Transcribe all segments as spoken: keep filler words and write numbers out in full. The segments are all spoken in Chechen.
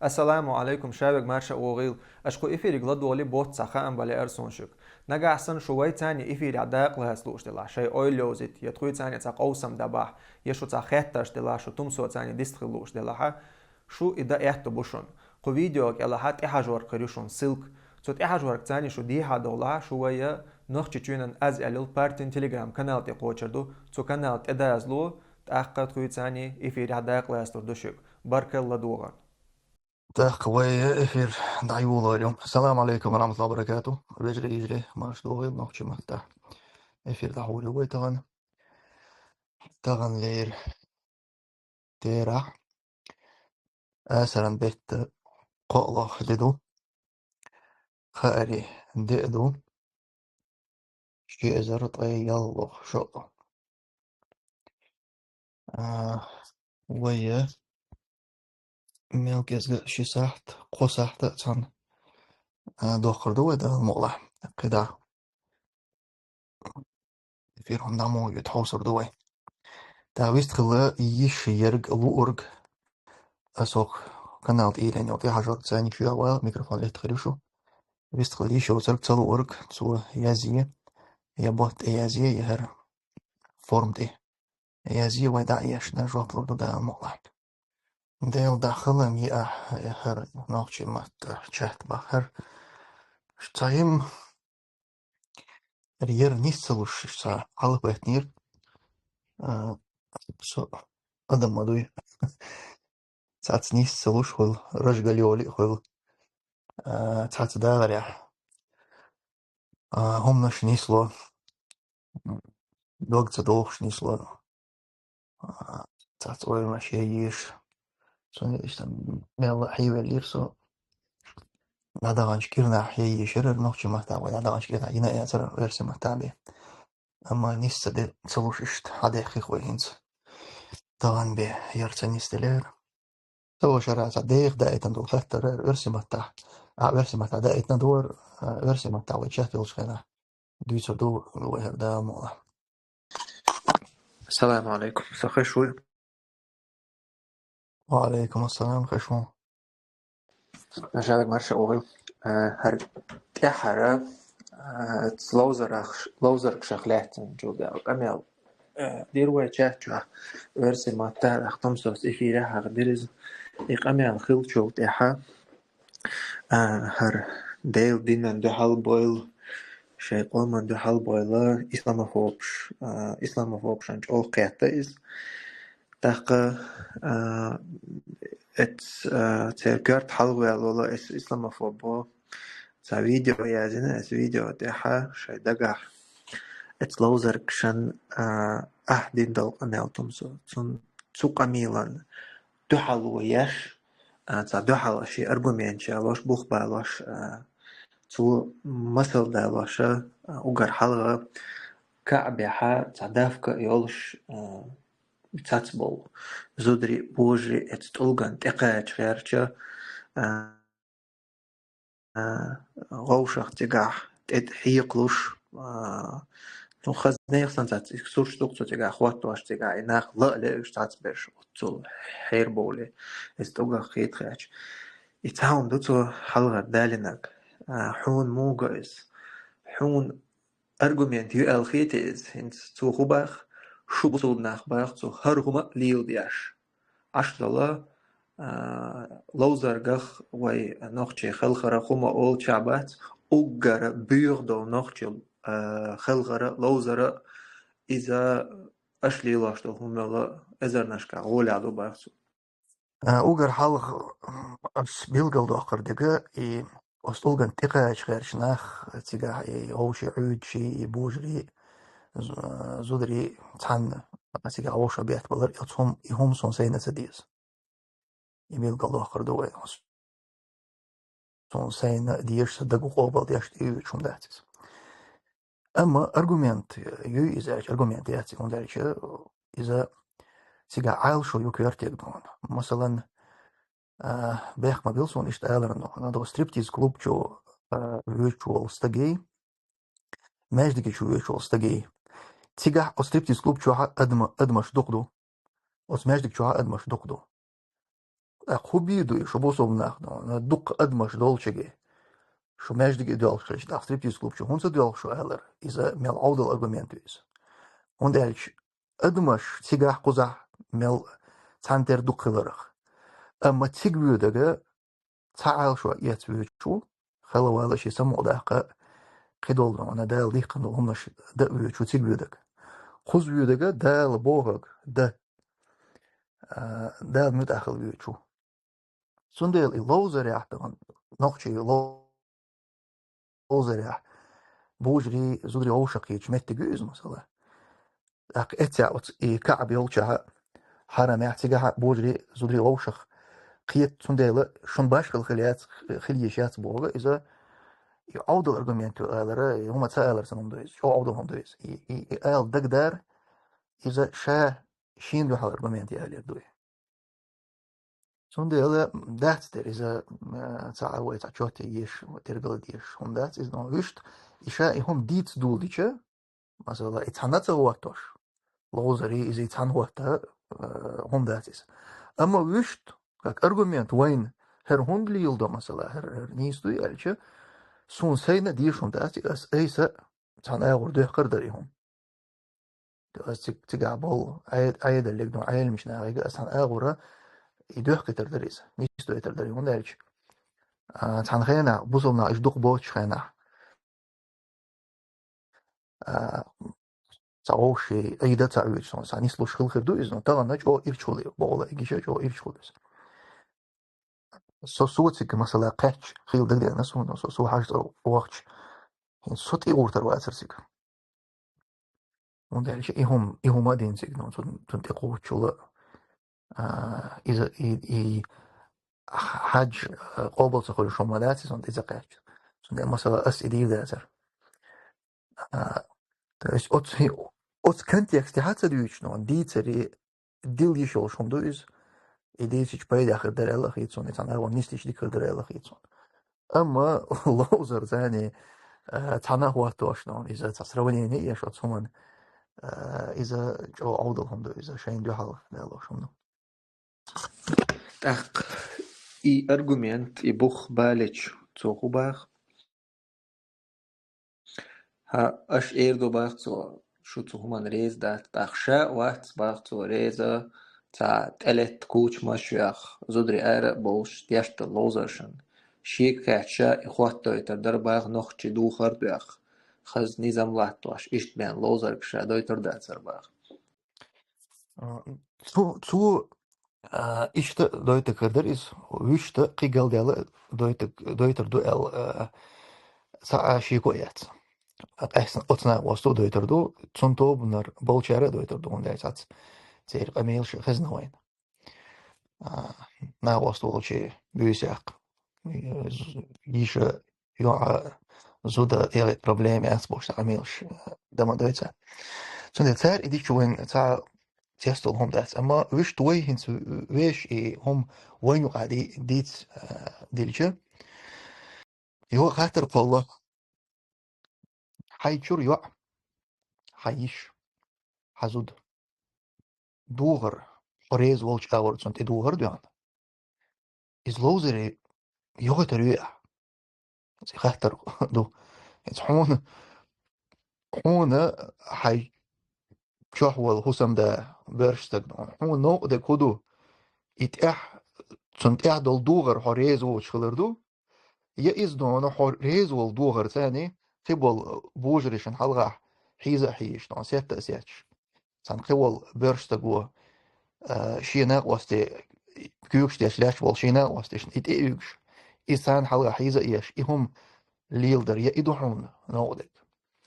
Ассаламу Ӏалайкум, шавег марша вогӀийла. Аша кху эфирига ладогӀале, боцца хаам бале арсун шуьга. Нагахь санна шу вайца цхьана эфирехь дакъа лаца лууш делахь, шайн ойла йовзийта, я тхоьца цхьана цхьа къовсам дӀабахь, я шу цхьа хеттарш делахь, шу тумсоца цхьана дистхила лууш делахь, шу и дан аьтто бу шуна. Кху видео кӀелахь тӀехьажорг хир ю шуна ссылка. Цу тӀехьажоргца цхьана шу дехьа довлахь, шу вай Нохчийчоьнан аз аьлла партин Telegram-канал тӀе кхочур ду, цу канал тӀе дазло, тӀаккха тхоьца цхьана эфирехь дакъа лацалур ду шуьга. Баркалла ладогӀарна. ТӀаккха вай эфир дӀайолор ю. Ассаламу Ӏалайкум ва рахьматуллахӀи ва баракатухӀ. Вежарий, йижарий, марша догӀийла нохчийн маттахь. Эфир дӀахьур ю вай тахана. Таханлера терахь асаран бетта кхоалгӀа де ду. Хаарий де а ду. Ши эзар ткъе ялхлагӀа шо. А, вай мел кӀезга ши сахьт, кхо сахьт а цхьана, а, дохкар ду вай, Дала мукъ лахь. КхидӀа эфир хӀума дӀа ма йойту, хьовсур ду вай. ТӀаккха вистхила йиш ерг, луург, ас хӀокху канал тӀе йиллина йолу тӀехьажоргца цхьана чоь а вала, микрофон летта хир ю шу. Вистхила йиш йоцург, ца луург, цо язъе, я ботта тӀе язъе, я хӀара форма тӀе язъе, вай дӀа а ешна, жоп лур ду Дала мукъ лахь. Дела, дӀахала ма йиъахь, я хӀара нохчийн маттахь чат бахар. Цхьа йим, яра нис ца луш, цхьа хьалабеттнера, а, со адам ма дуй. Цхьацца нис ца луш хуьлу, рожгалёли а хуьлу, а, цхьацца дахарехь, а, хӀуманаш нисло, дог ца дохуш нисло, а, цхьацца ойланаш яйеш. Цуьнан иштта мелла а хьийвеллера со. ДӀадаханчу кӀирнахь яйеш яра нохчийн маттахь, вай дӀадаханчу кӀирнахь йина а яцара оьрсийн маттахь бен. Амма нис ца де, ца луш иштта хьадаьккхи вай хӀинца. Тахана бен яра ца нисделира. Ца вашара цхьа деха даийтина долу хаттар яра оьрсийн маттахь. А оьрсийн маттахь даийтина ду вара, а, оьрсийн маттахь вай чат йолчу хенахь дуьйцур ду вай хӀара Дала мукъ лахь. Ассаламу Ӏалайкум. Со хеш вуй? Ва Ӏалайкум ассалам, хеш ву. Нажалаг марша угӀуй. Э, хӀара тӀаьххьара, э, ловзарах-, ловзаргашах лаьцна чу баьлла къамел, э, дира вай чат чохь. Оьрсийн маттахь, тумсос эфирехь хьахдира иза. И къамел хиллачул тӀаьхьа, а, хӀара Делан динан дуьхьал бойла, шайн къоман дуьхьал бойла, исламофобаш, а, исламофобашна чӀогӀа кхетта иза. ТӀаккха, а, эц-, а, церан коьрта хьалхаваьлла волу эс исламофобо цхьа видео язйина, эс видео тӀехь шайн дагахь эц ловзаргашна, а, ахь дина долу къамел тумсо. Цун, цу къамелан дуьхьало еш, а, цхьа дуьхьал шен аргументаш ялош, бух балош, а, цо масал далош, а, уггар хьалха Каъбехь цхьа давка а йолуш, а, цац болу зударий, божарий эца тӀулган тӀекхача гӀертача, а, а, вовшах цигахь тӀе-, хьекхалуш, а, ну, хаза нехан санна цац, и сурташ ду-кх цо цигахь хӀоттош, цигахь и нах ла а леуьйтуш цац берш, оццул хьерабовлий, иза тӀулгах кхетахь. И цхьа хӀума ду цо хьалхара далийнарг. А, хьуна муха го иза? Хьуна аргумент ю аьлла хетий иза? ХӀинца цо хӀун боху? Шу бусулба нах боху цо, хӀара хӀума а леладеш. Ӏаш долу, а, ловзаргах вай нохчийн хелхарах хӀума олучохь бац, уггара боьха долу нохчийн, а, хелхар а, ловзар а, иза аша лелош долу хӀума мел а эзарнашкахь гӀолехь ду боху цо. А, уггар хьалха, м, ас билгалдоккхур дерг, и оцу тӀулган тӀекхача гӀертачу нах, цигахь и вовший, Ӏуьйдаший, и божарий, з-, зударий цхьаьна цигахь вовшах беттабалар, и оцу хӀум-, и хӀума суна сайна ца деза. И билгалдоккхур ду вай. Суна сайна дезаш, сан дага къобалдеш тӀеоьцуш хӀума дац иза. Амма аргумент ю иза аьлча, аргумент яц и, хӀунда аьлча иза цигахь Ӏалашо ю коьртера дуьйна. Масалан, а, бехк ма билла суна иштта аларна, нагахь стриптиз-клуб чу, а, воьдуш волу стагий, маьждиге чу воьдуш волу стагий. Цигахь оцу стриптиз-клуб чохь а адма-, адамаш дукха ду. Оцу маьждиг чохь а адамаш дукха ду. ТӀаккха хӀун бийр ду и шу бусалба нах, ну, дукха адамаш долчаге? Шу маьждиге доьлхуш хилча, тӀаккха стриптиз-клуб чу хӀунда ца доьлху шу, аьлар. Иза мел Ӏовдал аргумент ю иза. ХӀунда аьлча адамаш цигахь-кхузахь мел цхьана тера дукха хиларах. Амма цига воьдага цхьа Ӏалашо эца воьдуш ву, хала вала шен самукъадаккха, кхидолу, ну, Дала дихкина долу хӀуманаш дан а воьдуш ву цига воьдага. Кхуза воьдага Дала бохург дан, а, Дала муьтӀахь хила воьдуш ву. Цундела и ловзарехь тахана, нохчий ловзарехь, божарий, зударий вовшахкхеташ меттиг ю иза, масала. ТӀаккха эццехь оцу и КаӀба йолчохь, хьарамехь, цигахь божарий, зударий вовшах кхета, цундела шун башхалла хила яц, хила йиш яц бохург иза, и Ӏовдал аргумент ю алара, и хӀума ца алар санна хӀума ду иза, чӀогӀа Ӏовдал хӀума ду иза. И, и, и ала дагадара, иза ша шена дуьхьал аргумент ялийр ду и. Цундела дац дера иза, а, цхьа а вай цхьа чот еш, тергал деш хӀума дац иза, но вуьшта, и ша и хӀума дийца доладича, масала, и цхьанна а ца хӀоттош, ловзарий иза и цхьанна хӀотта, а, хӀума дац иза. Амма вуьшта, как аргумент вайна, хӀара хӀунда леладо, масала, хӀара, хӀара нийса дуй аьлча, суна сайна а дийша хӀума дац и, ас айса цхьана агӀор доьхкар дара и хӀума. Ас циг-, цигахь болу Ӏе-, Ӏедаллиг, ну, Ӏеламчу нахе ас цхьана агӀора и доьхкийтар дара иза, нисдойтар дара, хӀунда аьлча, а, цхьана хенахь, бусалба нах иштта дукха боцучу хенахь, а, цхьа вовшийн Ӏийда ца Ӏуьйцу, цхьа нислуш хила хир ду иза, но тахана чӀогӀа ирча хуьлу, бохула, и гиша чӀогӀа ирча хуьлу иза. Со, со цига, масала, кхаьчча, хила дагадеана суна, со, со хьажа цӀа вахча, хӀинца со тӀе гӀуртар вацара цига. ХӀунда аьлча и хӀума, и хӀума а дина цига, ну, цун, цунна тӀекхоччул, а, иза, и, и хьаж, а, къобал ца хуьлуш хӀума дац, и цунна тӀе ца кхаьчча. Цундела, масала, ас и дийр дацара. А, то есть оцу, оцу контексте хьа ца дуьйцуш, ну, дийцаре дилла йиш йолуш хӀума ду иза. И дийцича пайда хир дара аьлла хета суна, и цхьана агӀор нисдича дика хир дара аьлла хета суна. Амма ловзар царний, а, цхьана а хӀоттош, ну, иза цхьа сравнение еш оцу хӀуманна, а, иза чӀогӀа Ӏовдал хӀума ду, иза шайна дуьхьал далош хӀума ду. ТӀаккха и аргумент, и бух балеча, цо хӀун баха? ХӀа, аша эр ду баха цо, шу цу хӀуманна реза дац, тӀаккха ша а вац баха цо реза, цхьа тӀелетта кучамаш а йоьхна, зударий ара а болуш, дешдала ловзаршна. Шега хаьттича, и хӀоттадойтур дара баха нохчий духар а доьхна, хаза низам латтош, иштта бен ловзарг ша дойтур дацара баха. А, цо, цо, а, иштта дойтур дара иза, вуьшта кхин галдаьлла дойтур, дойтур ду аьлла, а, цхьа а шеко а яц. А, къаьстина оцу накъосту дойтур ду, цунна тобанара болчара а дойтур ду, хӀунда аьлча церан къамелаш хезна вайна. А, накъост волчу буьйса яккха. Йиша, йоӀа, зуда, эгӀе проблема яц бохуш, цхьа къамелаш, а, дан ма дой цара. Цундела цара и дича вайн цхьа цецдолу хӀума дац. Амма вуьшта вай хӀинца веш и хӀума вайн юкъахь ди-, дийца, а, дилча, йо хаттар кхолла. Хьайн чуьра йоӀ, хьан йиша, хьан зуда. ДухархӀо реза волчу агӀор цунна тӀе духар а доьхна. Иза ловзаре йохуьйтур ю ахь? Ци хаттар ду. Иза хьуна, хьуна хьайн чохь волу хӀусамда боьрша стаг, хьуна новкъа дерг хӀун ду? И тӀехь, цунна тӀехь долу духархӀо реза воцуш хилар ду? Я иза доьхна хьо реза волу духар царний, кхин болу божаршна хьалхахь хьийза а хьийзаш, доьхна сетта а сетташ. Цхьана кхин волу боьрша стаго, а, шен накъосте, куьйгаш деш лаьтташ волу шен накъосташна и тӀе а уьгуш, иза царна хьалхахь хьийза а еш, и хӀума леладар, я и ду хьуна новкъа дерг?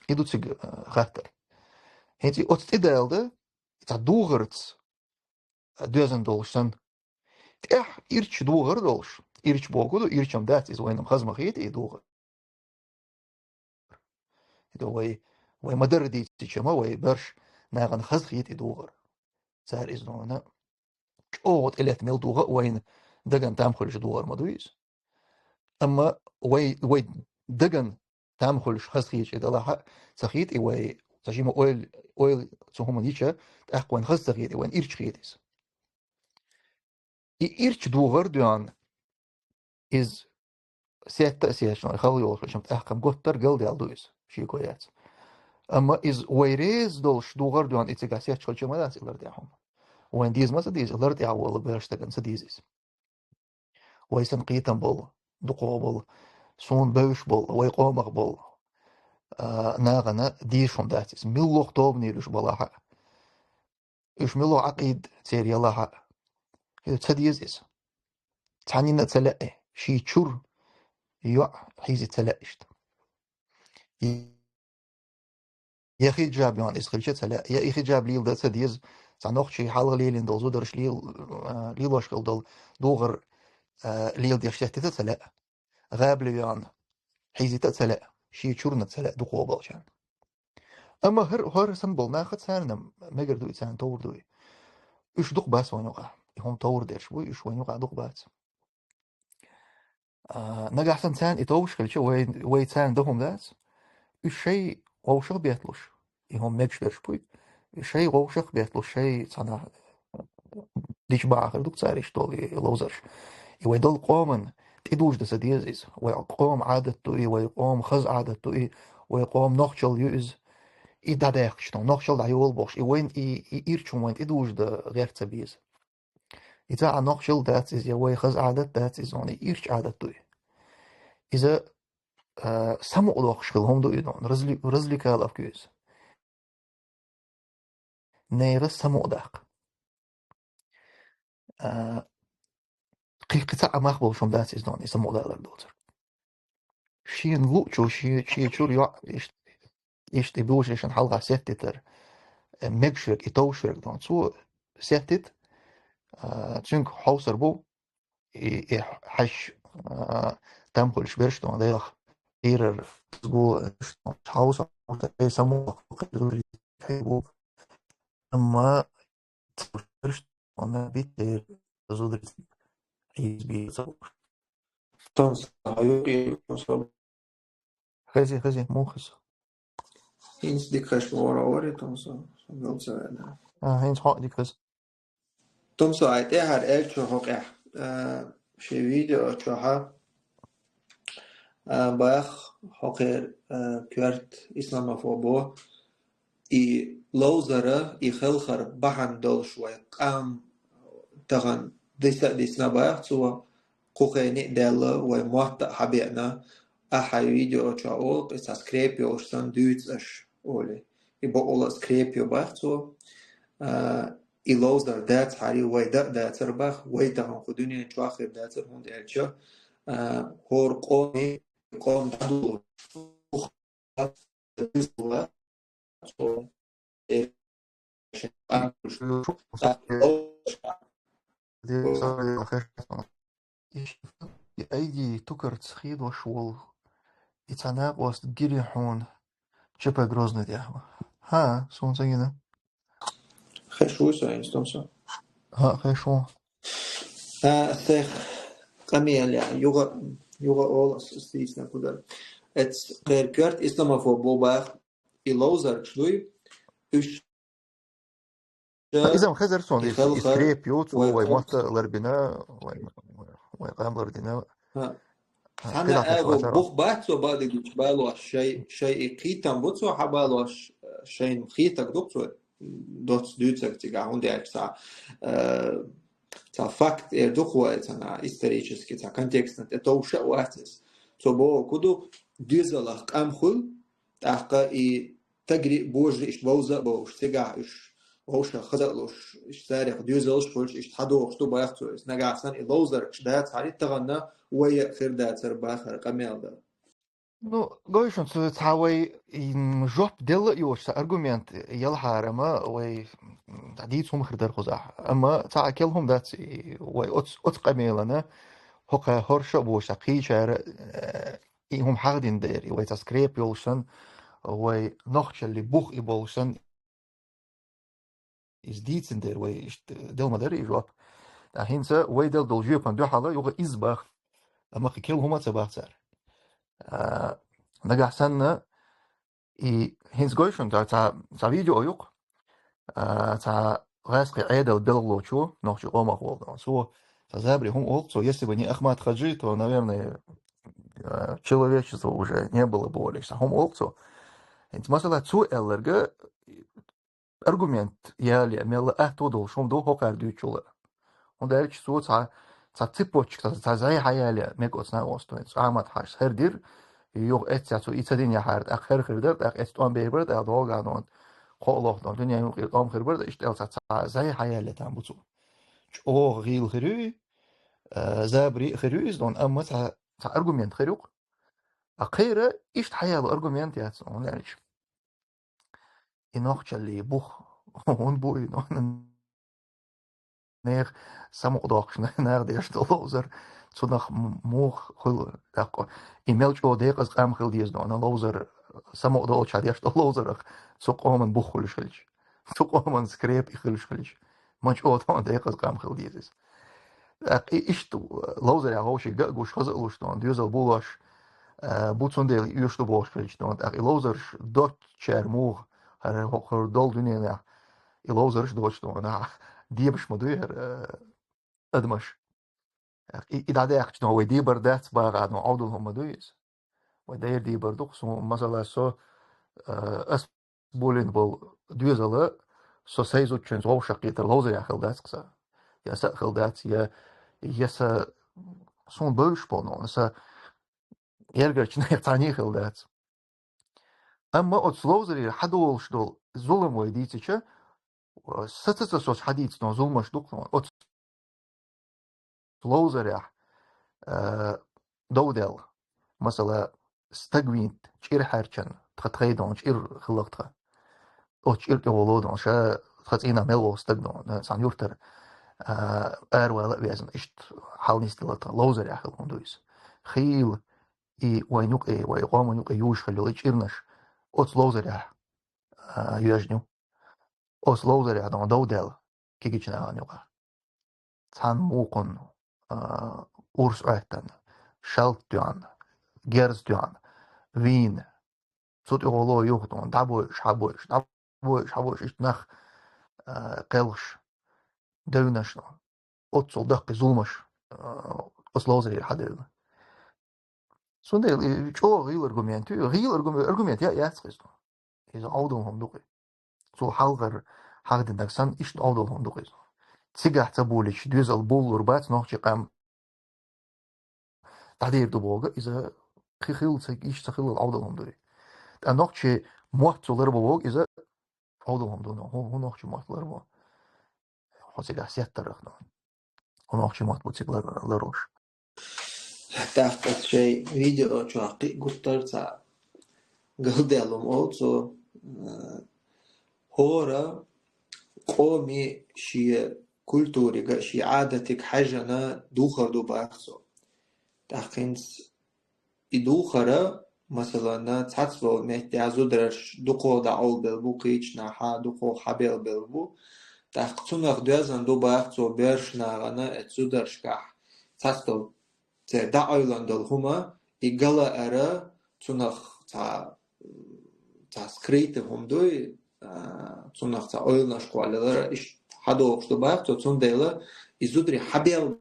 И ду цига, а, хаттар. ХӀинца и оцу тӀе далда, цхьа духарца доьзна долуш санна. ТӀехь ирча духар а долуш, ирча боху ду, ирча-м дац иза, вайна-м хаза ма хета и духар. И ду вай, вай ма-дарра дийцича-м, вай боьрша нахана хаза хета и духар. Цара иза доьхна чӀогӀа тӀелетта мел духар а вайна дагна там хуьлуш духар ма ду иза. Амма вай, вай дагна там хуьлуш хаза хеташ и далахь а, ца хета и вай, ца жима ойла, ойла цу хӀуманна йича, тӀаккха вайна хаза ца хета и, вайна ирча хета иза. И ирча догӀар доьнна, из сетта а сечна, хала йолуш хилча-м, тӀаккха-м готтар галдаьлла ду иза, шеко яц. Амма иза вай реза долуш догӀар доьнна, и цигахь сетташ хилча ма дац и лар тӀехь хӀума. Вайн деза ма ца деза, и лар тӀехь волу бераш стагана ца деза иза. Вай санна кхетам болу, дукхо болу, суна бевзаш болу, вай къомах болу, а, нахана дезаш хӀума дац иза. Муьлхха тобанера уьш балахь а, уьш муьлхха Ӏакъида церан ялахь а, хӀета ца деза иза. Цхьанна а ца лаьа, шен чуьра йоӀ хьийза ца лаьа иштта. Я хиджаб йоьнна иза хилча ца лаьа, я и хиджаб леладан ца деза, цхьа нохчий хьалха лелийна долу зударша лел-, а, лелош хилла долу догӀар, а, леладеш сеттийта ца лаьа. ГӀаьбла йоьнна, хьийзийта ца лаьа, шен чуьра ца лаьа дукхо болчарна. Амма хӀара, хӀара санна болу нах а, царна мегар ду и, царна товр ду и. Уьш дукха бац вайна юкъахь. И хӀума товр дерш бу, уьш вайна юкъахь дукха бац. А, нагахь санна царна и товш хилча, вай, вай царна дан хӀума дац. Уьш шайн вовшах бетталуш, и хӀума мегаш берш буй. Уьш шайн вовшах бетталуш, шайн цхьана дича бахьа хир ду-кх цара иштта долу и ловзарш. И вай долу къоман тӀедужда ца деза иза. Вай къоман Ӏадат ду и, вай къоман хаза Ӏадат ду и, вай къоман нохчалла ю иза. И дӀадаьккхича, нохчалла дӀайолу бохуш, и вайн, и, и ирчун вайн тӀедужда гӀерта ца беза. Иза а нохчалла дац иза, я вай хаза Ӏадат дац иза, и ирча Ӏадат ду и. Иза, а, самукъадоккхуш хила хӀума ду и, разли-, развлекаловка ю иза. Нера самукъадаккха. А, кхин, кхин цхьа а мах болуш хӀума дац иза, и самукъадалар доцург. Шена луъчо, шен, шен чуьра йоӀ, иш-, иштта и божаршна хьалха сеттитар, э, мегаш верг, и товш верг ду. Цо сеттийта, а, цуьнга хьовсур бу, и, и хьаьжча, а, там хуьлуш берш ду, дегӀах, ирар, згу, хьовса, хьовса, эй, самукъа, амма берш ду, ванна битта зударий хьийза бийца. Томса, хьо юкъе, Томса. Хези, хези, муха хеза? ХӀинца дика хезаш ма вара, вари, Томса, сан галца вена. А, хӀинца хьо а дика хеза. Томса, ай тӀаьхьара аьллачу хьокъехь, а, шен видео чохьа, а, бах хьокхера, а, коьрта исламофобо, и ловзара, и хелхар бахьана долуш вай къам тахана диса а дисна бах цо, кху хене а даьлла, вай мотт а хьабеана, ахьа видео чохь олу, и цхьа скреп йолуш санна дуьйцу аш, олий. И бакъволу а скреп ю бах цо. А, и ловзар дацахьара, вай дан а дацара бах, вай тахана кху дуьнен чохь хир дацара, хӀунда аьлча, а, хӀора къоме, къом дӀадолуш, Ай ди тукарца хедош волу. И цхьа накъост гири хьуна ЧП Грозный тӀехь. ХӀа, суна ца гина. Хеш ву со, институт со. ХӀа, хеш ву. А, сех къамел я, юга, юга ола с-, с-, дийцина кудар. Эц кхер коьрта исламофоб бу бах, и ловзаргаш дуй, уьш Ха, иза-м хезар суна, и иза, иза хелхар скреп ю, цо вай вай мотт ларбина, вай, вай къам лардина. Ха. Ха, цхьана кхидӀа хеза агӀо лацара. Бух бац цо бадигича балош, шай, шай и кхетам бу цо хьабалош, шайна кхетаг ду цо доц дуьйцаг цигахь, хӀунда аьлча цхьа, э, цхьа факт эр ду-кх вай, цхьана исторически, цхьа контекстна тӀе товш а вац иза. Цо боху ку ду, доьзалах къам хуьлу, тӀаккха и тагри а, божари а иштта бовза а бовш, цигахь уьш вовшах хаза а луш, иштта царах доьзалш а хуьлуш, иштта хьадохуш ду бах цо. Иза нагахь санна и ловзаргаш дацахьара, тахана вай а хир дацара бах хӀара къамел дан. Ну, гой шуна, цу цхьа вай, м, жоп делла а йоцуш, цхьа аргумент ялахьара, амма вай, м, дӀа дийца хӀума хир дара кхузахь. Амма цхьа а кел хӀума дац, и вай оц-, оцу къамелана, хӀокху хӀорша а бохуш, цхьа кхечара, э, и хӀума хьахдина дера, и вай цхьа скреп йолуш санна, вай нохчалли бух и болуш санна, иза дийцина дера вай, иштта дела ма дара и жоп. Ткъа хӀинца вай делла долу жоьпана дуьхьала юха иза бах, амма кхин кел хӀума а ца бах цара. А, нагахь санна, и хӀинца гой шуна, цхьа, цхьа, цхьа видео ю-кх, а, цхьа гӀаскхи Ӏедал белгалочо, нохчи къомах волу, цо Забри хӀума олу цо, если бы не Ахмат-Хаджи, то, наверное, э, человечества уже не было бы, олуш, цхьа хӀума олу цо. ХӀинца, масала, цо аьлларг аргумент яле, мелла атто долуш хӀума ду хӀокхара дуьйцучул а. ХӀунда аьлча цо цхьа, цхьа цепочка, цхьа, цхьа зӀе хьаяле мега оцу накъостойн. Ахмат-Хьаджас хӀара дира, юха эццехь цо и ца дина яхьара, тӀаккха хӀара хир дара, тӀаккха эццехь тӀом бер бара, тӀаккха догӀу нон кхоалгӀа дуьненан юкъара тӀом хир бара, иштта аьлла цхьа, цхьа зӀе хьаяле там бу цо. ЧӀогӀа гӀийла хир ю, э, забаре а хир ю иза, амма цхьа, цхьа аргумент хир ю-кх. А кхера иштта хьаяло аргумент яц, хӀунда аьлча и нохчаллий бух, хӀунда бу и нон-, нехан самукъадоккхуш наха деш долу ловзар, цунах м-, муха хуьлу даккха. И мел чӀогӀа декъаза къам хила деза нон, ловзар самукъадолчохь деш долу ловзарах цу къоман бух хуьлуш хилча, цу къоман скреп и хуьлуш хилча, ма чӀогӀа тхуна декъаза къам хила деза иза. ТӀаккха и иштта ловзарехь вовшийн ган а гуш, хаза а луш нон, доьзал бу лош, а, бу, цундела и оьшуш ду бохуш хилча нон, тӀаккха и ловзарш доцучара муха, хӀара хӀокхуьра долу дуьненахь и ловзарш доцуш нон, нах дебаш ма дуй хӀара, а, адамаш. ТӀаккха и, и дӀадаьккхича нон, вай дебар дац бахахь нон, Ӏовдал хӀума ма дуй иза. Вай дера дебар ду-кх, суна, масала, со, а, ас болийна болу доьзал а, со сайн зудчуьнца вовшахкхетар ловзарехь хила дац-кх сан. Я сан а хила дац, я, я сан, суна бевзаш болу нон, сан гергарчу нехан цхьаьна а хила дац. Амма оцу ловзарера хьадолуш долу зулам вай дийцича, саца ца соцуш хьадийца нон зуламаш ду-кх нон. Оцу ловзарехь, а, дов даьлла. Масала, стаг вийна чӀир хьаьрчина, тхан тхайн дон чӀир хилла-кх тхан. Оцу чӀир тӀе волу дон, ша тхан цӀийнах мел волу стаг дон, цхьана юьртара, а, аравала а везна, иштта хьал нисделла тхан, ловзарехь хилла хӀума ду иза. Хийла и вайн юкъе, вайн къоман юкъе юьйш хилла йолу и чӀирнаш оцу ловзарехь, а, йоьжна ю. Оцу ловзарехь дон дов даьлла кегийчу нахана юкъахь. Цхьана мукъана, а, урс Ӏоьттина, шалта тоьхна, герз тоьхна, вийна. Цу тӀе гӀоло юха дон, дӀабойуш, хьабойуш, дӀабойуш, хьабойуш, иштта нах, а, кхелхаш, девнаш дон. Оццул даккхий зуламаш, а, оцу ловзарера хьадевлла. Цундела и чӀогӀа гӀийла аргумент ю, гӀийла аргуме-, аргумент я, яц-кх иза. Иза Ӏовдал хӀума ду-кх и. Цо хьалхара хьахдинарг санна, иштта Ӏовдал хӀума ду-кх иза. Цигахь ца болуьйтуш, доьзал болалур бац нохчийн къам. ДӀадийр ду бохург, иза кхин хилла ца, иштта ца хилла Ӏовдал хӀума ду и. ТӀаккха нохчийн мотт цо ларбо бохург, иза Ӏовдал хӀума ду, хӀун, хӀун нохчийн мотт ларбо? Хьо цигахь сеттарах ду. ХӀун нохчийн мотт бу цига лар-, ларош? ТӀаккха шайн видео чохь кхин а гуттар а цхьа галдаьлла хӀума олу цо, а, хӀора къоме шен культурига, шен Ӏадатига хьаьжжина духар ду баха цо. ТӀаккха хӀинца и духара, масалан, цхьацболу меттехь зударш дукхо дӀакъовлабелла бу, кхечу нахьа дукхо хьабелабелла бу. ТӀаккха цунах доьзна ду баха цо боьрша нахана, оцу зударшкахь цхьацдолу церан дӀакъовлина долу хӀума, и ган лаара, цунах цхьа, цхьа скрытый хӀума дуй, а, цунах цхьа ойланаш кхоллалара, иштта хьадохуш ду баха цо, цундела и зударий хьабелабеллар,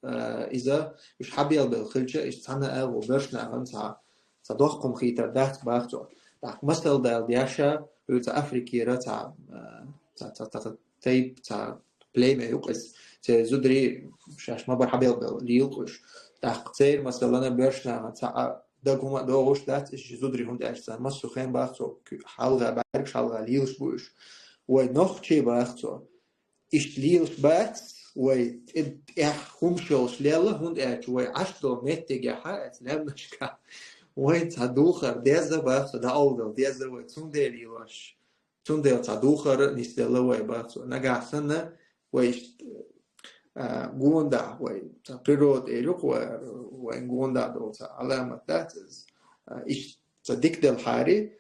а, иза, уьш хьабелабелла хилча, уьш цхьана агӀо боьрша нахана цхьа, цхьа доккха хӀума хийтар дац баха цо. ТӀаккха масал дала деша, уьш цхьа Африкера цхьа, а, цхьа, цхьа, цхьа, цхьа тайп, цхьа племя ю-кх иза, церан зударий шаьш ма-барра хьабелабелла лела-кх уьш. ТӀаккха церан, масалана, боьрша нахана цхьа а дага хӀума а догӀуш дац, иза ши зударий, хӀунда аьлча царна массо а хен баха цо, хьалха бӀаьргаш хьалха лелаш бу уьш. Вай нохчий, баха цо, иштта лелаш бац, вай тӀе-, тӀехь хӀумаш йолуш лелла, хӀунда аьлча вай Ӏаш долу меттигехь а, оцу лаьмнашкахь вайн цхьа духар деза, баха цо, дӀакъовладала деза вай, цундела лелош. Цундела цхьа духар а нисделла вай, баха цо. Нагахь санна вай иштта, а, гондахь, вай цхьа природа эр ю-кх вай, вайн гондахь долу цхьа Ӏаламат дац иза. А, иштта цхьа дика делхьари,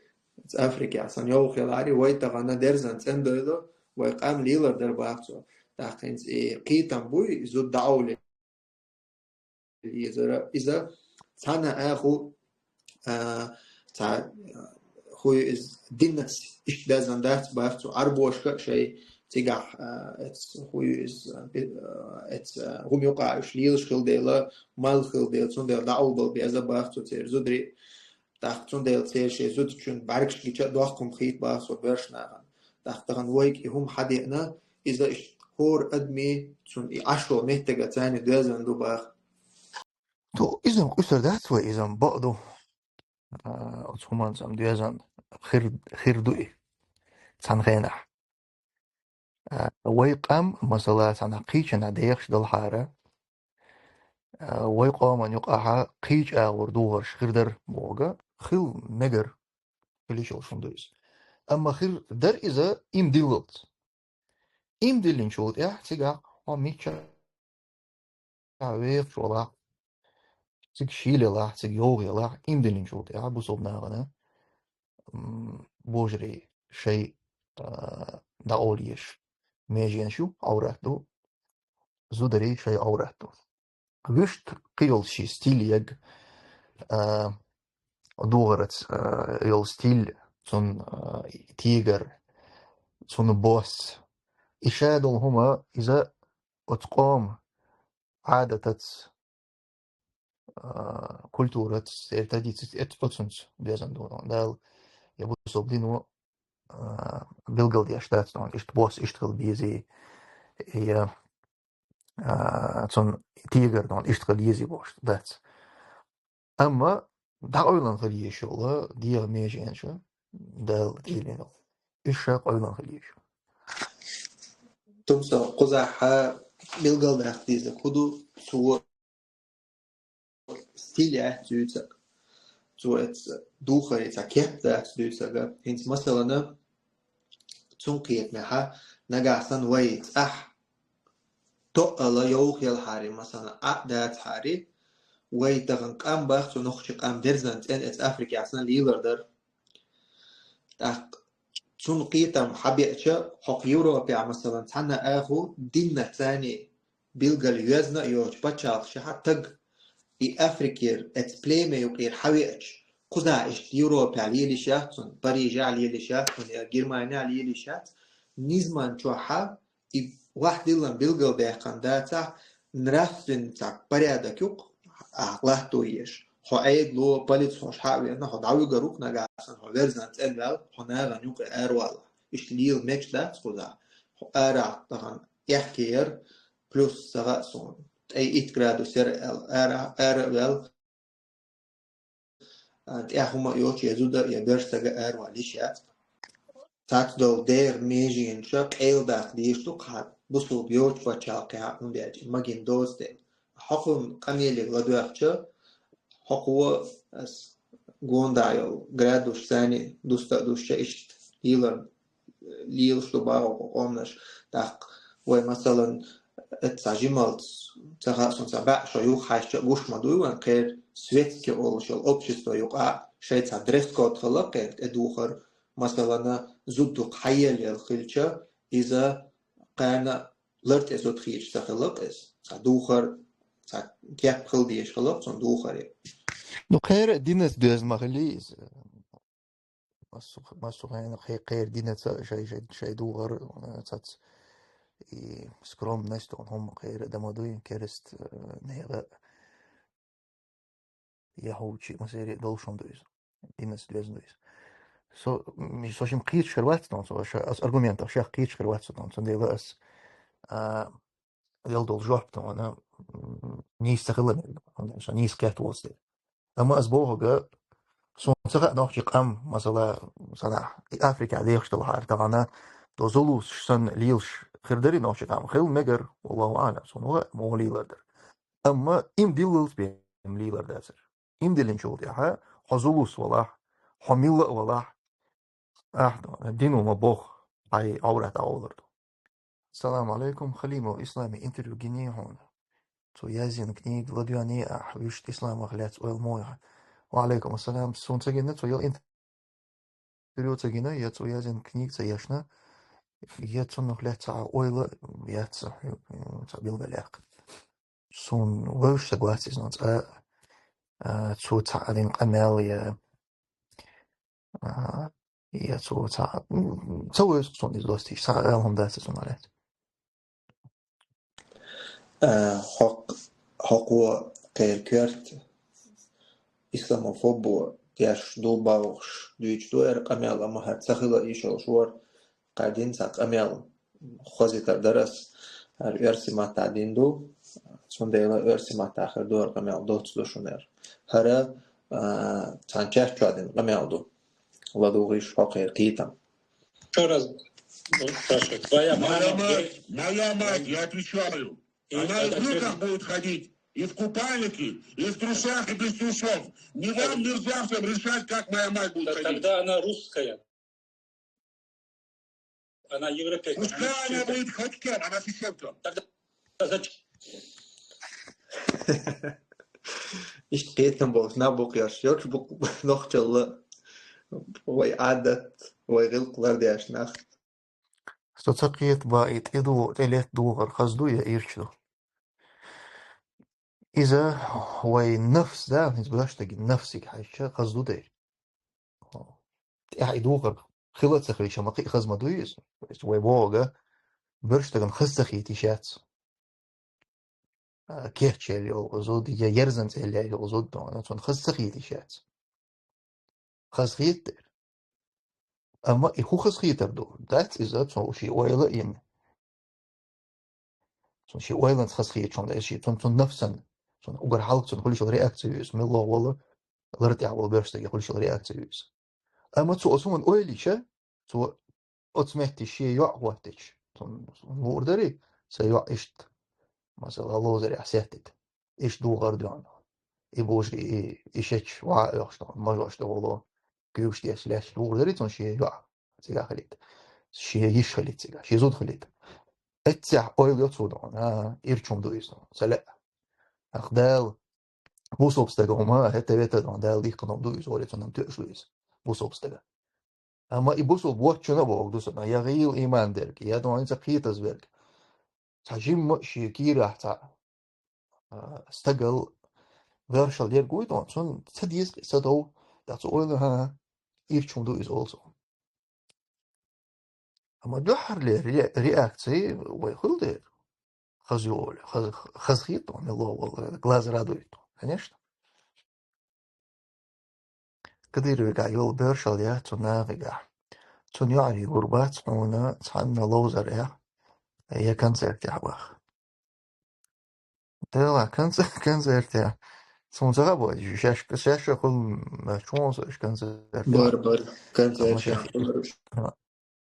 цхьа Африкехь санна йовха елахьари, вай тахана дерзан цӀена дойла, вай къам лелар дара, баха цо. ТӀаккха хӀинца и кхетам буй, и зуда дӀакъовле езара, иза цхьана агӀо, а, цхьа, а, хӀу ю иза, диннаца иштта даьзна дац, баха цо, Ӏарбошка а шайн Цигахь, а, эц хӀу ю иза, би-, а, эц, а, хӀума юкъахь уьш лелаш хилла дела, мел хилла дела, цундела дӀаулбала беза бах цу церан зударий. ТӀаккха цундела церан шайн зудчун бӀаьргаш гича а дохкум хийт бах цу боьрша нахана. ТӀаккха тахана вайга и хӀума хьадеана, иза иштта хӀора адми цунна и Ӏашо меттага царна доьзна ду бах. То иза-м къуьсур дац вай, иза-м бакъ ду. А, оцу хӀуманца-м доьзна хир, хир ду и. Цхьана хенахь. А, вай къам, масала, цхьана кхечанхьа дехаш далахьара, а, вай къоман юкъахьа кхечу агӀор духарш хир дара бохург, хила мегар, хила йиш йолуш хӀума ду иза. Амма хир дара иза им диллалц. Им диллинчул тӀаьхьа цигахь хьо мичча вехаш валахь, цига шийла ялахь, цига йовха ялахь, им диллинчул тӀаьхьа бусалба нахана, м, божарий шай, а, дӀакъовла езаш меженаш ю, Ӏоврат ду, зударий шай Ӏоврат ду. Вуьшта кхин йолу ши стиль ю, а, духараца, а, йолу стиль, цунна, а, тегар, цунна бос. И ша долу хӀума, иза оцу къоман Ӏадатаца, а, культураца, церан традицияца, эц-, оцунца доьзна ду. Дала я бусалба дино, а, билгалдеш дац, иштта бос иштта хила безий, я, а, цунна тегар иштта хила езий бохуш дац. Амма дӀакъевлина хила езаш йолу дегӀан меженаш Дала тӀедиллина. Уьш ша къевлина хила езаш. Тумсо кхузахь билгалдаккха дезарг хӀун ду, цо стиль яц дуьйцург. Цо эцу духаре цхьа кеп дац дуьйцург. ХӀинца, масалана, цунна кхетамехьа, нагахь санна вай цӀахь тоъала йовха елхьари, масалана, Ӏа дацахьари, вай тахана къам бах, цу нохчи къам дерзан цӀена эцу Африкехь санна лелар дара. ТӀаккха цунна кхетам хьабеача, хӀокху Европехь, масалан, цхьана а хӀу динна царний билггал йоьзна а йоцучу пачхьалкхашкахьа таг и Африкера, эцу племя юкъера хьавеача, кхузахь иштта Европехь лелаш яц цунна, Парижехь лелаш яц цунна, я Германехь лелаш яц, низаман чохьа и вахдиллан билгалдаьккхина дацахь, нравственный цхьа порядок юкъа, ахь латто еш. Хьо Ӏедало, полица хьош хьа а веана, хьо дӀавуьгур ву-кх нагахь санна, хьо верзан цӀена ваьлла, хьо нахана юкъа аравалахь. Иштта лела мегаш дац кхузахь. Хьо арахь тахана аьхке яра, плюс ца хаьа суна, ткъе итт градус яра аьлла, ара, ара а ваьлла, а, тӀехь хӀума а йоцуш, я зуда, я боьрша стага аравала йиш яц. Цхьацца долу дегӀан меженаш къайладаккха дезаш ду-кх хьан бусалба йоцучу пачхьалкхехь, хӀунда аьлча магийна доцу дела. ХӀокхунна къамеле ладоьгӀча, хӀокхо ас гондахь йолу градус санна дуста а дуьсча, иштта лелар лелаш ду боху къоманаш. ТӀаккха вай, масалан, эццахь жималц, ца хаьа суна, ца баьӀ шо юхахьаьжча а гуш ма дуй вайн, кхеран светски олуш йолу общество юкъахь шайн цхьа дресс-код хилла кхеран тӀедухар, масалана, зуда дукха хьаеллал хилча, иза кхана лар тӀе зуда хийча ца хилла-кх иза. Цхьа духар, цхьа кеп хила дезаш хилла-кх цунна духаре. Ну, кхеран динца доьзна ма хилий иза. Массо-, массо хенахь кхе-, кхеран динца шай, шай, шай духар, э, цац и скромность, он хӀума кхеран дан ма дуй, кераста, э, нехан, яхӀудчий, массеран а долуш хӀума ду иза. Динца доьзна ду иза. Со, м, со шимма кхеташ хир вац тхуна, со ша-, ас аргументах шех кхеташ хир вац тхуна, цундела ас, а, делла долу жоп тхуна, м, нийса ца хила мегар, со нийса кхетта воцу дела. Амма ас бохург, суна ца хаьа нохчи къам, масала, санахь, и Африкехь дехаш долу хьара тахана, до зулус санна лелаш хир дарий нохчи къам? Хила мегар, валлаху аълам, суна ваха, муха лелар дара. Амма им диллалц бен лелар дацара. Им диллинчул тӀаьхьа хьо зулус валахь, хьо милла а валахь, ахь дино ма боху, хьайн Ӏоврат дӀакъовлар ду. Салам алейкум, Халимов Исламан интервью гиний хьуна? Цо язйина книга ладоьгӀний ахь, вуьшта исламах лаьцна ойла ма йо хьан? Ва алейкум ассалам, суна ца гина, цо йолу интервью ца гина, я цо язйина книга ца ешна, я цунах лаьцна цхьа ойла яц сан, цхьа билгалъяккха. Суна вевзаш стаг вац иза, но цкъа, а, цо цхьаъ дина къамел я, а, Я цо ца, м, ца войск сон из достичь, ца алхам дац сон алет. Э, хок, хокво кер керт, исламофобо, кеш дулбауш, дүйч дуэр, къамел, ама хат сахила ишал шуар, къадин са къамел, хозитар дарас, ар эрсимата дин ду, сундела эрсимата хер дуэр къамел доц ду шунер. Хара, э, цанчаш чуадин къамел ду. Ладугиш хокер китам. Еще раз спрашиваю. Твоя мама... Моя мать, моя мать, я отвечаю. Она в брюках будет ходить, и в купальнике, и в трусах, и без трусов. Не вам, мерзавцам, решать, как моя мать будет ходить. Тогда она русская. Она европейка. Пускай она будет хоть кем, она сесемка. Тогда зачем? Ишт китам болш, на букъ яш, ёрч букъ нохчалла. Вай адат, вай гъилкълар дяш нах. Со ца кхетба, и тӀеду-, тӀелет дугӀар хазду я ирчу. Иза вай нафс, да, из баштаги нафсиг хьайча хазду дайр. ТӀехь и дугӀар хила ца хилча, ма кхи хазма ду иза. То есть вай бога берш даган хаз ца хийти шац. А, кехчел йолгъузуд, я ерзан цӀелле йолгъузуд, но цун хаз ца хийти шац. Хаз хийттер. Амма и ху хаз хийтар ду. Дац иза цун ши ойла ин. Цун ши ойланц хаз хийчун да, ши цун, цун нафсан. Цун угар халк цун хулишал реакция юс. Мелло вала лартя вала берш таги хулишал реакция юс. Амма цу осуман ойлича, цу оцметти ши йоъ хваттич. Цун мурдари, са йоъ ишт. Масала, лозари асеттит. Иш дугӀар дуан. И буши, и, и шеч ва охшта, мажошта воло. Кювш деш леш дугӀар дари цун ши йоъ. Цига халит. Ши йиш халит цига. Ши зуд халит. Эццях ойл йоцу дуан. А, ирчум ду изну. Сале. Ах дал. Бусубстага ума, хета вета дуан. Дал дихканом ду из, оли цунам тюш ду из. Бусубстага. Амма и бусул боччуна бог ду сана. Я гъил иман дерг. Я дуан ца кхитаз берг. Ца жимма ши кира ца. А, стагал вершал дерг уй дуан. Цун ца диск, ца дов. Да цу ойла ха. Ирчум ду из олсу. Амма дуьххьарле ре-, реакция вай хул дер. Хаз йоли, хаз, хаз хит, он ло, вал, глаз радует, конечно. Кадыровга йол бершал я, цуна вига. Цун юари гурбац, уна цанна лоузар я. Я концерт я бах. Дела, концерт, концерт я. Цун цага бой, шаш, шаш хул, чон со концерт я. Бар, бар, концерт я.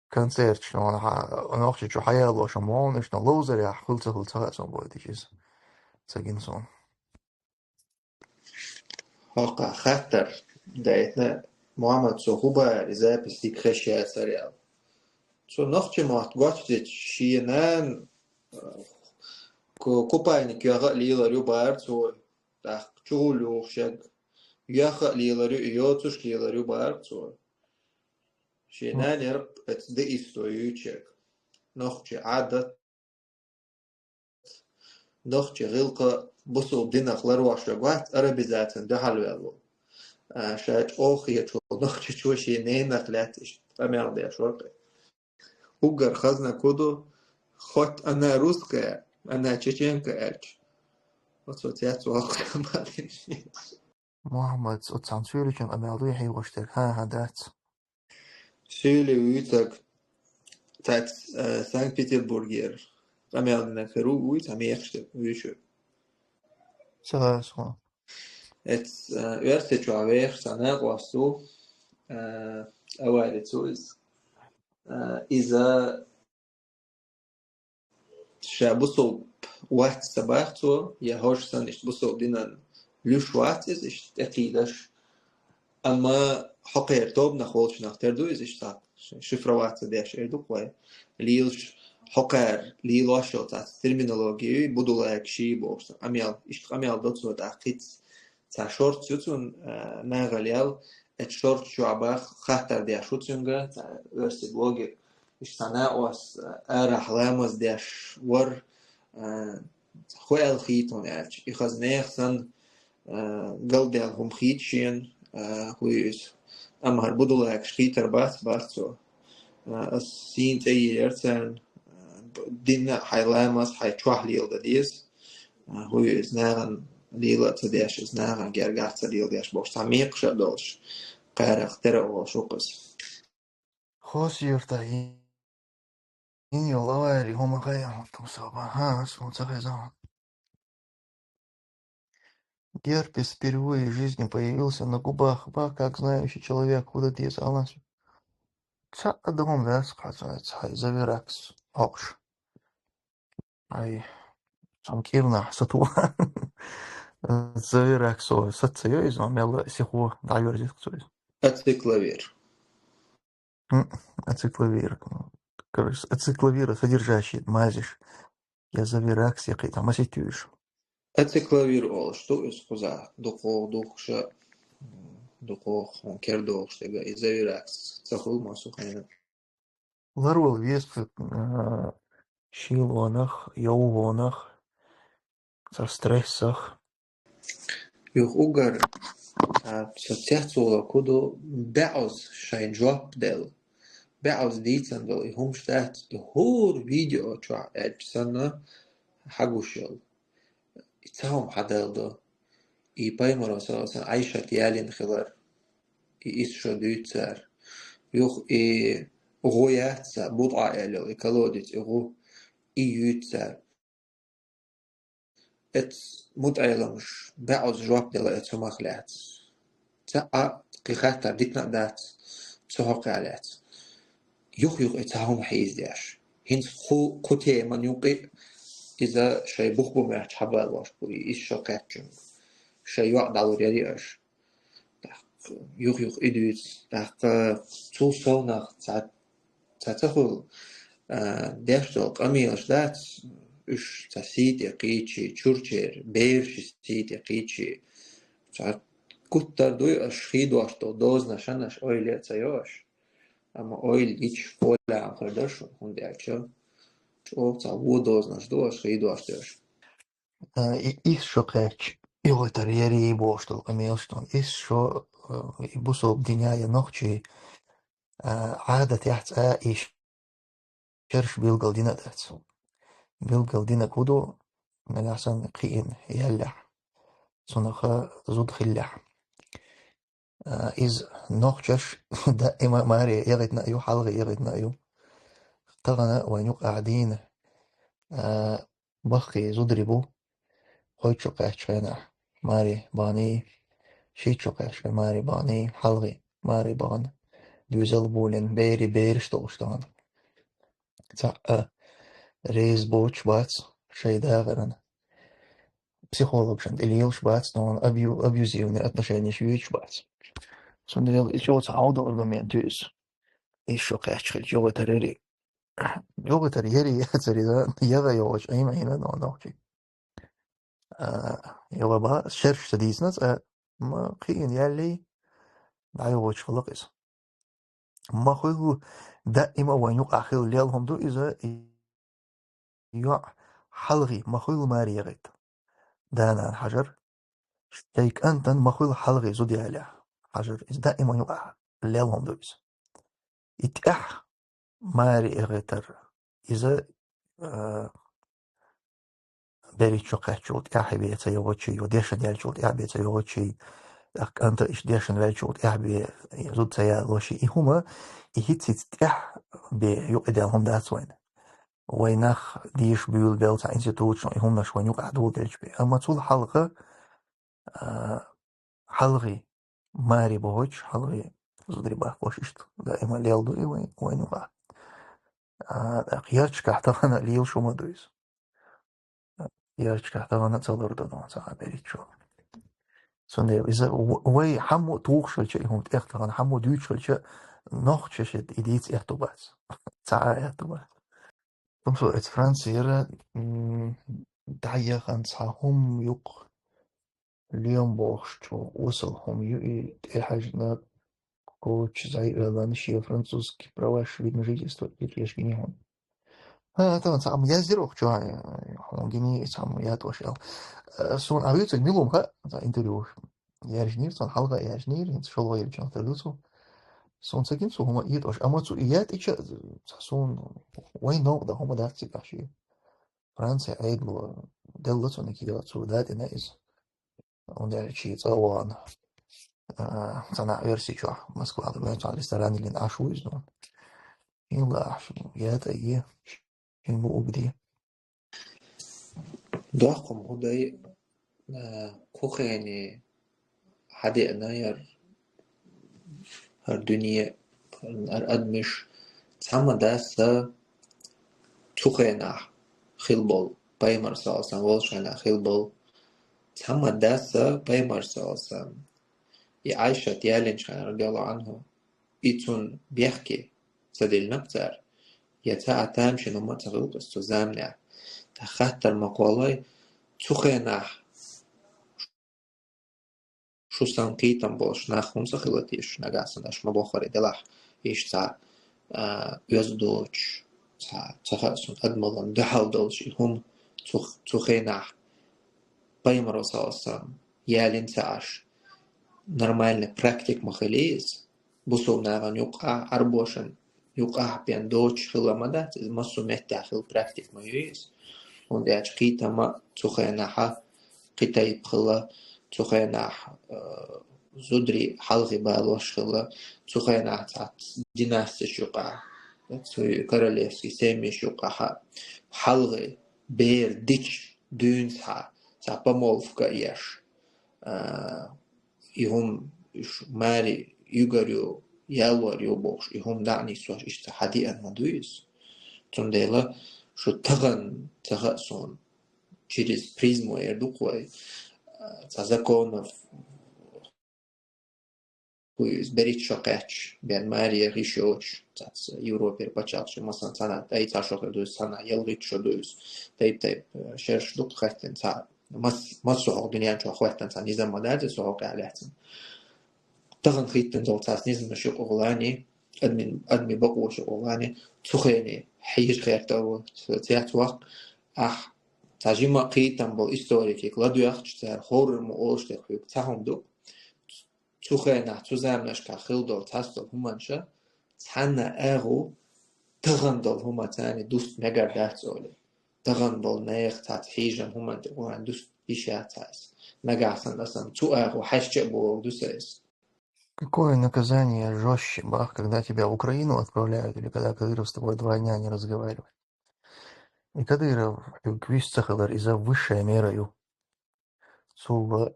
Концерт, что он ха, он охчи чу хаял, что он, что лоузар я, хул ца, хул ца, сон бой, дичис. Цагин сон. Хока хаттар дайтна Мухаммад цо хуба и запись дик хешя сарял. Цо нохчи мат гочдич шиенан ку-, купальник яга лила рю бар цо, так чулюх шаг. Яха лила рю, йоцуш лила рю бар цо. Шиенан ярк эц де исто ючек. Нохчи адат. Нохчи гъилкъа бусул динах ларваш вегвац, арабизацин дехьал вегу. А, ша чӀох ечу нохчи чу ши нейнах лятиш, къамел деш варкъи. Угар хазна куду, хоть она русская, она чеченка эльч. Вот, вот я цу вакъ тамадин. Мухаммад, вот сам цуйличен къамел ду, яхи воштер, ха, ха, дац. Сюли уйцаг тац, э, Санкт-Петербургер. Къамел дина херу уйц, ами яхште уйшу. Сага, сага. Эц, э, версия чуа вех, сана классу, э, аварицу из. Э, иза ша бусул вац сабах цо, я хош сан ишт бусул динан люш вац из ишт экидаш. Амма хокер тобнах волчнах терду из ишт так. Шифроваться деш эрдук вай. Лилш хокер, лилошо тац терминологию, будулаек ши бокс. Амял, ишт амял доцо так хиц. Ца шорт цуцун, э, нагалел, эт шорт чуабах хаттар деш уцунга, ца верси блогер. Иш сана ос, э, арахламаз деш вар, э, хуэл хитун элч. И хазнех сан, э, галдел хум хит шин, э, хуйс. Амма хӀара будулакаш кхийтар бац, бац цо. А, ас сийна цӀе йийрар царна, а, динна а хьай ламаз, хьай чохь леладан деза. А, хӀу ю иза нахана лела а ца деш, иза нахана гергахь ца леладеш бохуш, цхьа мекхаш а долуш, кхарах тера а волуш ву-кх иза. Хосерта йин йолу авари хӀума хайа хӀума ту соба. Ха, ас хӀума ца хеза хьуна. Герпес впервые в жизни появился на губах, ба, как знающий человек, куда деза алас. Ца а догӀун ваьс кхаца, цхьа завиракс хьокхуш. Ай, цхьана кӀирнахь сату. Завираксо саца йо иза, мелла сихо дӀайорзих цо иза. Ацикловир. М, ацикловир. Короче, ацикловира содержащие мазиш. Я завиракс, я кхетам, маситтуьйш. Ацикловир олуш ду иза кхуза, дукхох духкуша, дукхох хӀун кер дохуш дерг, и завиракс ца хуьлу массо хенан. Ларвал веза, а, шийлонах, йовхонах, цара стрессах. Юха уггар, а, со цецволу куду баьӀуз шайн жоп делла. БаьӀуз дийцан долу и хӀумаш дац, и хӀора видео чохь аьлча санна хьагуш йолу. И ца хӀума хьаделла ду. И пайхамаро, саллаллаху алейхи ва саллям, Ӏайшат ялийна хилар. И исс шо дуьйцу цара. Юха и гӀу яц цара, бутӀа аьлла йолу, и колодец, и гӀу, и юьйцу цара. Эцу мутаӀеламаш баьӀуз жоп делла эцу хӀумах лаьцна. Цхьа а кхин хаттар дитина а дац, цу хӀокхехь лаьцна. Юх-юха и цхьа хӀума хьийзадеш. ХӀинца кху, кху теман юкъа иза шайн бух бу моьттуш хьабалош бу, и исс шо кхаьччунга. Шайн йоӀ дӀалур яри аша. ТӀаккха юх-юха и дуьйцу. ТӀаккха цул совнах цхьа, цхьа ца хуьлу, а, деш долу къамелаш дац, уьш цхьа сий тӀе кхийчий, чурчеран бераш сий тӀе кхийчий. Цхьа гуттар а дуй аша хийдош долу дозанаш, аша ойла а ца йо аша. Амма ойла йича, полехь хир дара шуна, хӀунда аьлча чӀогӀа цхьа вон дозанаш ду аша хийдош дерш. А, и исс шо кхаьчча, йогӀуьйтар яри бохуш долу къамелаш ду. Исс шо, а, и бусалба динехь я нохчий, а, Ӏадатехь цкъа и шераш билгал дина а дац. Билгал динарг хӀун ду, нагахь санна кхиъна яьллехь, цунах зуда хиллехь. А, иза нохчаш даима маре эгӀийтина а ю, хьалхе эгӀийтина а ю. Тахана вайн юкъахь дийна, а, баккхий зударий бу, кхойтта шо кхаьччу хенахь маре бахний, шийтта шо кхаьччу хенахь маре бахний, хьалхе маре бахана, доьзал а болийна, берий бераш долуш тахана. Цхьа а реза боцуш бац шайн дахаран. Психологашна тӀе лелаш бац, но абью-, абьюзивный отношенеш юьйцуш бац. Цундела и чӀогӀа цхьа хьовдалар ду мен туьйса. Исс шо кхаьчча хилча, йогӀуьйтар яри. ЙогӀуьйтар яри яцара иза, яга йогӀуш, айма хӀина но нохчий. А, йогӀу ба, шераш ца дийцина цкъа, ма кхиъна яьллий, дӀайогӀучу хилла-кх иза. Ма хуьлу, даима вайн юкъахь хила лелхӀума ду иза, и йоӀ хьалхе ма хуьлу маре эгӀийтар. Да-нана хьажар, шайн кӀантана ма хуьлу хьалхе зуда ялехь хьажар. Иза даима юкъахь лелхӀума ду иза. И тӀаьхьа маре эгӀийтар, иза, а, берхӀитта шо кхаьччул тӀаьхьа бен ца йогӀучий, я дешна яьллачул тӀаьхьа бен ца йогӀучий, тӀаккха кӀанта иштта дешна ваьллачул тӀаьхьа бен зуда ца ялоший. И хӀума, и хӀиц-хӀиц тӀаьхьа бен юкъаделла хӀума дац вайна. Вай нах дийша буьйлабелла цхьа институташна и хӀуманаш вайн юкъахь доладелча бен. Амма цул хьалха, а, хьалхе маре бохуьйтуш, хьалхе зударий баккхош иштта даима лелла ду и вайн, вайн юкъахь. А, тӀаккха ярташкахь тахана лелаш хӀума ду иза. Ярташкахь тахана ца лур ду, ну, цхьа а берхӀитта шо. Цундела иза в-, вай хьаммо а тухуш хилча, и хӀума тӀех тахана хьаммо а дуьйцуш хилча, нохчаша и дийца аьтту бац. Цхьа а аьтту бац. Тумсо эца Францера, м, дӀаяхана цхьа хӀума юкъ лем бохуш чӀогӀа осал хӀума ю, и тӀехьаьжна коча зӀе оьллана шен французский праваш, видно жительство, и тӀешкиний хьуна. ХӀа, тахана цхьа хӀума яздира оха чохь, хьуна гиний цхьа хӀума ятӀош аьлла. Э, суна а вуьйцург мила хӀума хаьа, цхьа интервью. яьржинийра, цунна хьалха яьржинийра, хӀинца шолгӀа йолча тӀа ду цо. Суна ца гина цо хӀума этӀаш, амма цо и яьтӀича, цхьа суна вай новкъа да хӀума дац цигахь ший. Франция Ӏедало делла цунна кийла, цо датӀина иза. ХӀунда аьлча цӀа а вахана, а, цхьана верси чохь, Москва тӀа вайн цхьана ресторане лин Ӏаш ву иза, ну. Хьийла ахь, яьтӀа е, хьийла угди. Доккхум хӀу дай, а, кху хене хьадеана яр, хӀара дуьне, хӀара адамаш, цхьамма даьсса цу хенахь хилла болу, пайхамар саллаллаху алейхи ва саллям волчу хенахь хилла болу, цхьамма даьсса пайхамар саллаллаху алейхи ва саллям, и Ӏайшат ялинчу хенахь, радияллаху анхьа, и цунна бехке ца диллинарг цара, я цхьа а тамашийна хӀума а ца хуьлу-кх иза цу заманехь. ТӀаккха хаттар ма кхоллой, цу хенахь шу санна кхетам болуш нах хӀунда ца хила теша, нагахь санна аша ма боххура делахь, иштта цхьа, а, оьзда доцуш, цхьа, ца хаьа суна, адамаллин дуьхьал долуш и хӀума цу, цу хенахь пайхамаро, саллаллаху алейхи ва саллям, ялийна ца Ӏаш, нормальный практика ма хили иза. Бусулба нахана юкъахь, Ӏарбошна юкъахь бен доцуш хила ма дац иза, массо а меттехь хила практика ма ю иза. ХӀунда аьлча кхетам а цу хенахь кхин тайпа хила, цу хенахь, э, зударий хьалхе балош хила, цу хенахь цхьацца династеш юкъахь, цу королевский семьеш юкъахь хьалхе бер дича дуьйна цхьа, цхьа помолвка а еш, а, и хӀума, уьш маре юьгур ю, ялор ю бохуш, и хӀума дӀа а нисдеш, иштта хьадеана ма ду иза. Цундела шу тахана ца хаьа суна, через призму эр ду-кх вай, а, цхьа законов, хӀу иза, берхӀитта шо кхаьчча, бен маре гӀишлош йоцуш, цхьацца Европера пачхьалкхаш, масала, цхьана тӀай цхьа шо хир ду иза, цхьана ялхитта шо ду иза, тайп-тайпа, э, шераш дукха хӀоьттина цхьа, мас-, массо а хӀокху дуьнен чохь хӀоьттина цхьа низам ма дац иза хӀокху тӀехь лаьцна. Тахана хӀиттина долу цхьацца низамаш юкъахула а, адамийн, адамийн бакъонаш юкъахула а, цу хене хьийжа хетта а ву, цец ваккха, ахь цхьа жимма а кхетам болу историкиг ладоьгӀча, цара хӀораммо олуш дерг хьоьга цхьа хӀума ду. Цу хенахь, цу заманашкахь хилла долу цхьацца долу хӀуманаш, цхьанна а агӀо тахана долу хӀуманца дуста мегар дац олий. Тахана болу нехан цхьацца хьийжам хӀуманна тӀе гӀо дуста йиш яц хьайса. Нагахь санна аса цу агӀо хьаьжча а бохург ду сан иза. Какое наказание жёстче, бах, когда тебя в Украину отправляют или когда Кадыров с тобой два дня не разговаривает? И Кадыров, хьоьга вист ца хилар, иза высшая мера ю. Цул,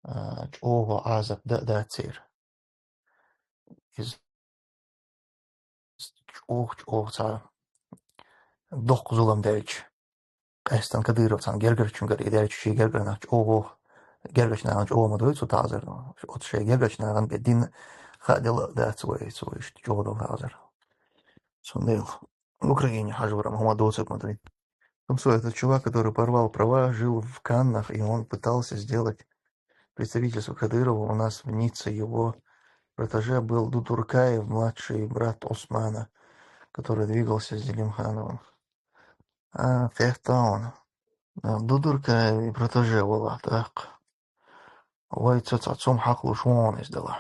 а, чӀогӀа Ӏазап дан а дац церан. Иза чӀогӀа-чӀогӀа цхьа доккха зулам даьлча, къаьстина Кадыровцан гергарчуьнгара и даьлча, шен гергара нах чӀогӀа, гергарчу нахана чӀогӀа ма дуй цо таӀзар. Оцу шайн гергарчу нахана бен дина хаа дела а дац вай, цо иштта чӀогӀа дала таӀзар. Цундела Украине хьажа вара хӀума доцург ма дуй. Там что, этот чувак, который порвал права, жил в Каннах, и он пытался сделать представительство Кадырова у нас в Ницце. Его протеже был Дудуркаев, младший брат Османа, который двигался с Делимхановым. А, кхетта хьуна. А, Дудуркаев и протеже вала, так. Вай ца цхьа цум хьакхалуш вон иза дала.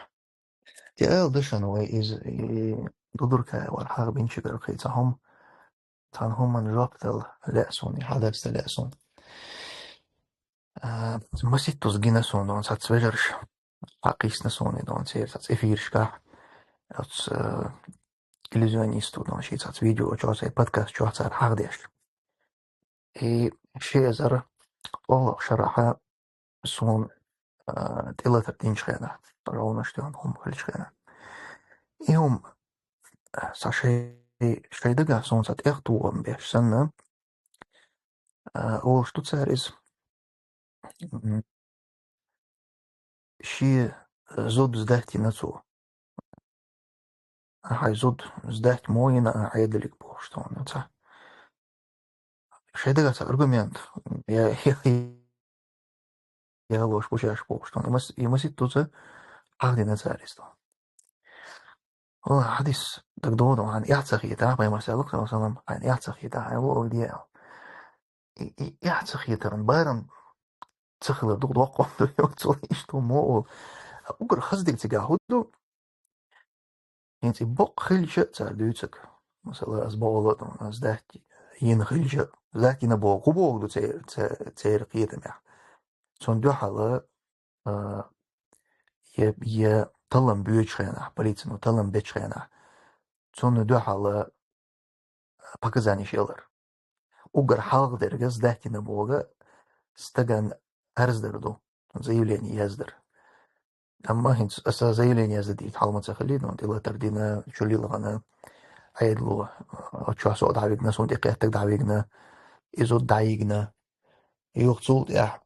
ТӀе ала дашан вай иза, и Дудуркаев вара хьагӀ бинчигара кхин цхьа хӀума, цхьана хӀуманна жоп дала лаьа суна, и хьадаса лаьа суна. А, маситтаза гина суна, дон, цхьацца вежарша хьакхийсна суна, дон, церан цхьацца эфирашкахь, оцу, а, иллюзионисту, дон, ши цхьацца видео чохь, церан подкаст чохь цара хьагӀ деш. И ши эзар олу шарахь суна, а, тӀелатар динчу хенахь, ровнаш тӀехь хӀума хилчу хенахь. И хӀума, а, сан шай, шай дагахь суна сан тӀех тухам беш санна, а, олуш ду цара иза. М, шен зуда сдать йина цо. Ахьа зуда сдать мо йина, ахьа Ӏедалиг бохуш тхуна ца. Шайн дагахь ца аргумент, я, я, я лош бу шаьш бохуш тхуна. И мас-, и маситтаза хьахдина цара иза тхуна. Валла, хьадис дагадогӀу, хьайна эхь ца хета, пайхамар саллаллаху алейхи ва саллям, хьайна эхь ца хета, хьайн ву ала де. И, и эхь ца хетаран барам ца хилар дукха доккха ду, цо иштта мо ол. Угар хаза дика цигахь хӀу ду? ХӀинца и бокъ хилча а цара дуьйцург. Масала, аз бокъала а ду, аз даьтта йина хилча а, даьтта йина боху, хӀу боху ду цер-, ца-, церан кхетамехь? Цунна дуьхьала, а, я, я таллам боьдучу хенахь, полицино таллам бечу хенахь, цунна дуьхьала показаниш ялар. Угар хьалха дерг аз даьтта йина боху стагана арз дар ду, заявление яздар. Амма хӀинца аса заявление яздан дийта хьал ма ца хилли, ну, тӀелатар дина, чулилгӀана, Ӏедало, а, чохь со дӀавигна, суна тӀекхеттаг дӀавигна, иза дӀайигна. Юха цул тӀаьхьа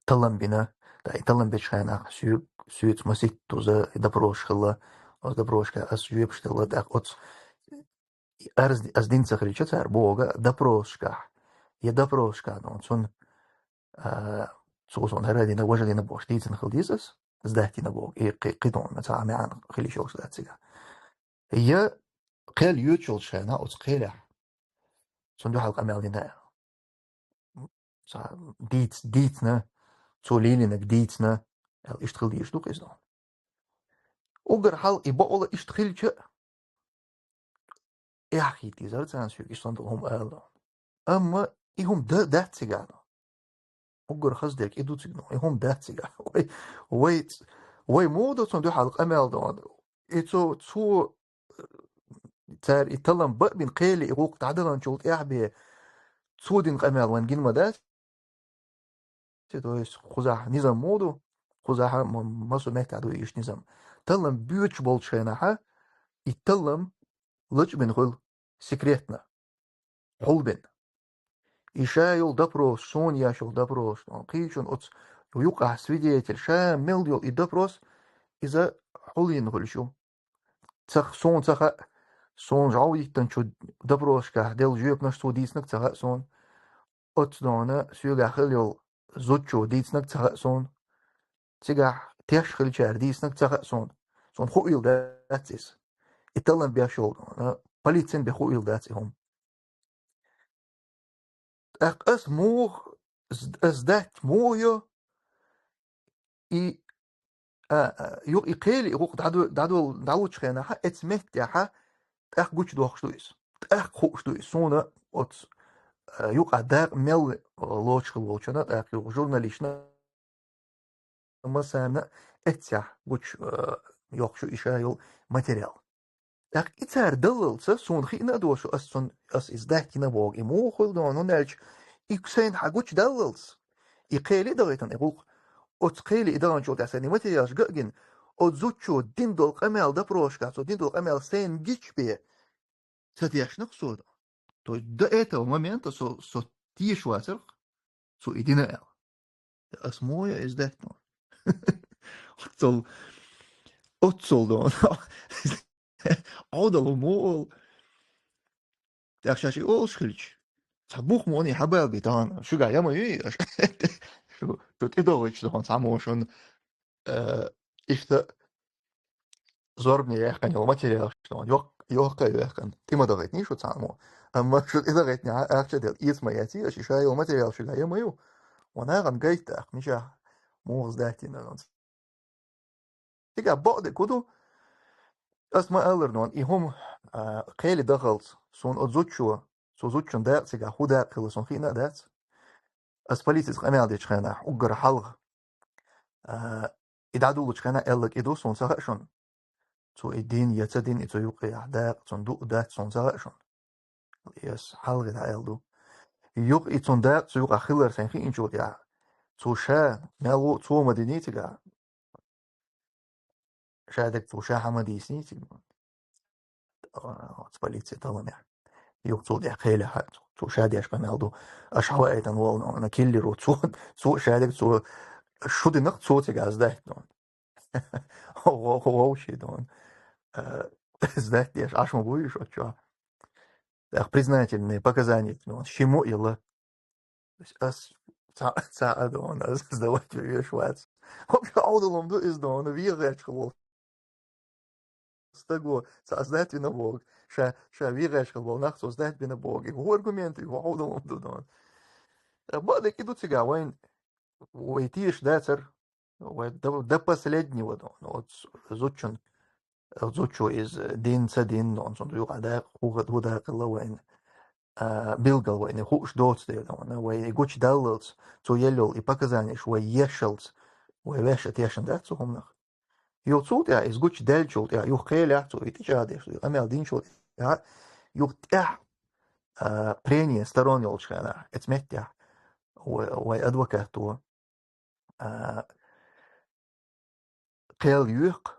таллам бина, ткъа и таллам бечу хенахь соьга, соьца масийтта дуза и допросаш хилла, оцу допросашкахь ас жоьпаш делла, тӀаккха оцу арз, ас дина ца хилча, цара боху допросашкахь, я допросашкахь, ну, цунна, а, цо суна хӀара дина, важа дина бохуш дийцина хила деза ас, ас даьтта йина боху, и кхи-, кхидолу цхьа а маьӀна хила йиш йолуш дац цигахь. Я кхел йоьдуш йолчу хенахь оцу кхелехь, цунна дуьхьал къамел дина, цхьа дийц-, дийцина, цо лелийнарг дийцина, аьлла, иштта хила дезаш ду-кх иза. Угар хьалха и бакъала иштта хилча а, эхь хийтта дезара царна соьга, иштта долу хӀума ала. Амма и хӀума д-, дац цигахь. Угар хаза дерг и ду цигахь, и хӀума дац цигахь. Вай, вай, вай муха ду цунна дуьхьал къамел дина? И цо, цо, цара и таллам бан а бина, кхеле и гӀуллакх дӀадаханчул тӀаьхьа бен, цо дина къамел вайна гина ма дац? То есть кхузахь низам муха ду? Кхузахь ма-, массо меттехь ду иштта низам. Таллам боьдуш болчу хенахь, и таллам лачкъабина хуьлу, секретно, хьулбина. И ша йолу допрос, суна еш йолу допрос, кхечун оцу юкъахь свидетель, ша мел йолу и допрос, иза хьулйина хуьлуш ю. Ца х-, суна ца хаьа, суна жӀов йиттинчу допросашкахь делла жоьпанаш цо дийцинарг ца хаьа суна. Оцу дона соьгахь хилла йолу зудчо дийцинарг ца хаьа суна. Цигахь теш хилчара дийцинарг ца хаьа суна. Суна хуийла дац иза. И таллам беш йолу дона, полицин бен хуийла дац и хӀума. ТӀаккха ас муха, ас даьтта муха йо, и, а, а, юха и кхеле и гӀуллакх дӀадо-, дӀадол-, дӀалучу хенахь, эцу меттехь тӀаккха гучудоккхуш ду иза. ТӀаккха хууш ду иза. Суна оцу, а, юкъахь дакъа мел лоцуш хилла волчунна, тӀаккха юха журналистна, массарна эццехь гучу, а, йоккхуш ю и ша йолу материал. ТӀаккха и цара даллалца, суна хиъна а доцуш, ас цунна, ас иза даьтта йина боху, и муха хуьлу дона, хӀунда аьлча и сайна хьан гучудаллалц, и кхеле а дахийтина и гӀуллакх, оцу кхеле и даханчул тӀаьхьа сайна и материалаш ган а гина, оцу зудчо дина долу къамел допросашкахь, цо дина долу къамел сайна гича бен, ца тешна-кх со. То есть до этого момента со, со тешаш вацара-кх, цо и дина аьлла. Ас муха йо иза даьтта? Оццул, оццул дона. Ӏодало муха олу? ТӀаккха шаьш и олуш хилча, цхьа бух муха и хьабалбе тахана? Шуьгахь я ма ю и аша? Шу, шу тӀедогӀуьйтуш дохана цхьаммо шуна, э, иштта зорбане яьккхина йолу материалаш дохана, йоккха, йоккха а яьккхина. ТӀе ма дахийтиний шу цхьаммо. Амма шу тӀедахийтиний ахча дела, эца ма яций аша, и ша йолу материал шуьгахь я ма ю? Ван нахана гайта тӀаккха, мичахь муха иза даьтта йина? Цигахь бакъдерг хӀу ду? Ас ма аллара дона, и хӀума, а, кхеле дахалц, суна оцу зудчо, цу зудчун дакъа цигахь хӀун дакъа хилла суна хиъна а дац. Ас полицица къамел дечу хенахь, уггар хьалха, а, и дӀадуллучу хенахь аьлларг и ду, суна ца хаьа шуна? Цо и дина я ца дина, и цу юккъехь дакъа цунна ду а дац, суна ца хаьа шуна? Ас хьалха дӀааьлла ду. Юкъа и цунна дакъа цу юкъахь хилар сайна хиъначул тӀаьхьа, цо ша мел ву, цо ма диний цигахь. Ша дерг цо ша хьан ма дийциний цига. Оцу полицин талламехь. Юха цул тӀаьхьа кхелехь, цо ша деш къамел ду. Аша хьаваийтина волу, ана киллер ву, цо, цо ша дерг цо шу динарг цо цигахь сдать дона. Вовший дона. Э, сдать деш, Ӏаш ма буй шу чохь. ТӀаккха признательные показания дона, ши мо а елла. Ас ца, ца а дона, ас сдавать веш вац. Вообще, Ӏовдалам ду иза дона, вегӀаьчхьа волу стаго, ца сдать вина боху. Ша, ша вегӀаьчхьа волу нах цо сдать бина боху. И хӀу аргумент, и хӀу Ӏовдалам ду дона. Бакъдерг и ду цигахь вайн. вай тешаш дацар, вай до, до последнего, ну, вот зудчун, зудчо из дин, ца дин, ну, он сон юкъа дакъа, ху, ху дакъа ла вайна, а, билгал вайна, хууш доц дела, ну, вай гуча даллалц, цо еллал и показанеш вай ешалц, вай вешта тешан дац цу хумнах. Йо, цул тӀехьа из гуча даьллачул тӀехьа, юха кхелехь цо, и тӀечӀагӀдеш, и къамел динчул тӀехьа, юха тӀехьа, а, прение сторон йолчу хенахь, эца меттехь, вай, вай адвокато, а, кхел йоькху,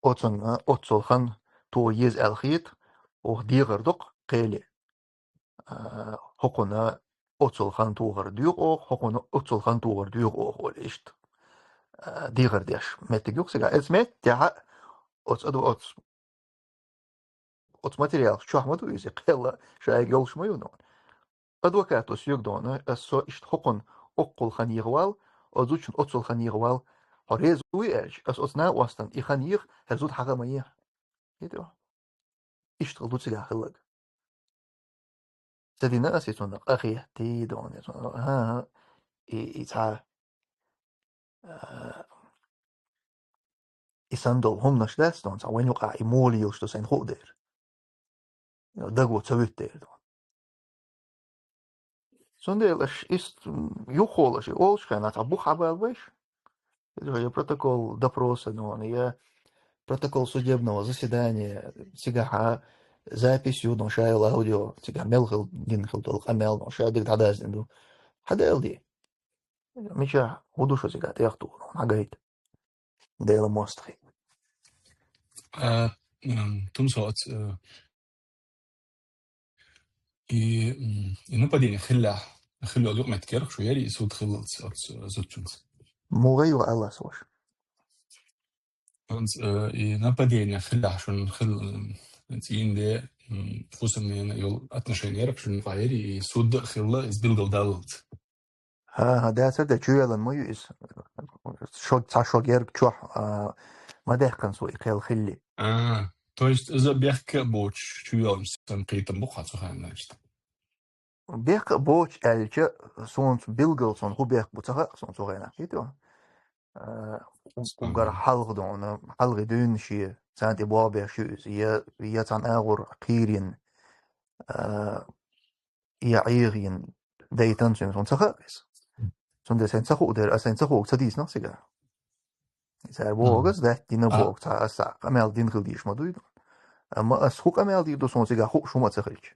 оцунна, оццул хан тоха еза аьлла хета, оха дегӀар доккху кхеле. А, хӀокхунна оццул хан тохар доьху оха, хӀокхунна оццул хан тохар доьху оха, олий иштта. А, дегӀар деш меттиг юкъа цига. Эца меттехь оцу, оцу, оцу материалах чохь ма ду иза, кхел шайга йолуш ма ю, ну. Адвокато соьга, ну, ас со иштта хӀокхунна оккхул хан ехавал, оцу зудчун оццул хан ехавал, хьо реза вуй аьлча, ас оцу накъостан и хан еха, хӀара зуда хьагӀ ма еха. Иштта хила ду цигахь хилларг. Ца дина ас и цунна къахетий, дона, и цунна, а, а, и, и цхьа, а, и санна долу хӀуманаш дац, дона, цхьа вайн юкъахь и мола йолуш ду сайна хуу дера. Даго ца вуьту дера, дона. Цундела аш ист, м, юххолаш и олуш хенахь, цхьа бух хьабалбайш? Иза я протокол допроса, ну, я протокол судебного заседания, цигахьа запись ю, ну, шайла аудио, цигахь мел хил, дина хил долу къамел, ну, ша диг дӀадаздина ду. Хьадаьлла ди. Мича хӀу ду шу цигахь тӀехтур, ну, хьагайта. Дела мостагӀий. А, м, тумсо оц, э, И, м, и нападение хиллехь, хилла юкъаметтиг яра шу яри, и суд хиллалц оцу зудчунца. МугӀай ва Аллас ваша. Онц, э, и нападение хиллехь шун хил, м, цӀийнде, м, фусамнена йол отношение яра шун фаери, и суд хилла из билгал даллалц. ХӀан, хӀан, дацар де, чуялан ма ю иза. Шо, цхьа шо герга чохь, а, ма даьккхина цо и кхел хилли. А, то есть иза бехке а боцуш чуялан сан кхетам бу хьан цу ханна, значит. Бехке а боцуш аьлча, суна цу билгал суна хӀу бехк бу ца хаьа суна цу хенахь, хӀитта? А, у-, уггар хьалха дуьйна, хьалхе дуьйна шен, царна тӀе болх беш ю иза, я, я цхьана агӀор кхийрина, а, я Ӏехийна дайтан цуьнга, суна ца хаьа иза. Цундела сайн ца хуу дера, аса сайн ца хууга ца дийцинах цигара. Цара боху аса даьтта дина боху, цхьа аса къамел дина хила дийш ма дуй. Амма аса хӀу къамел дийр ду суна цигахь хууш хӀума а ца хилча.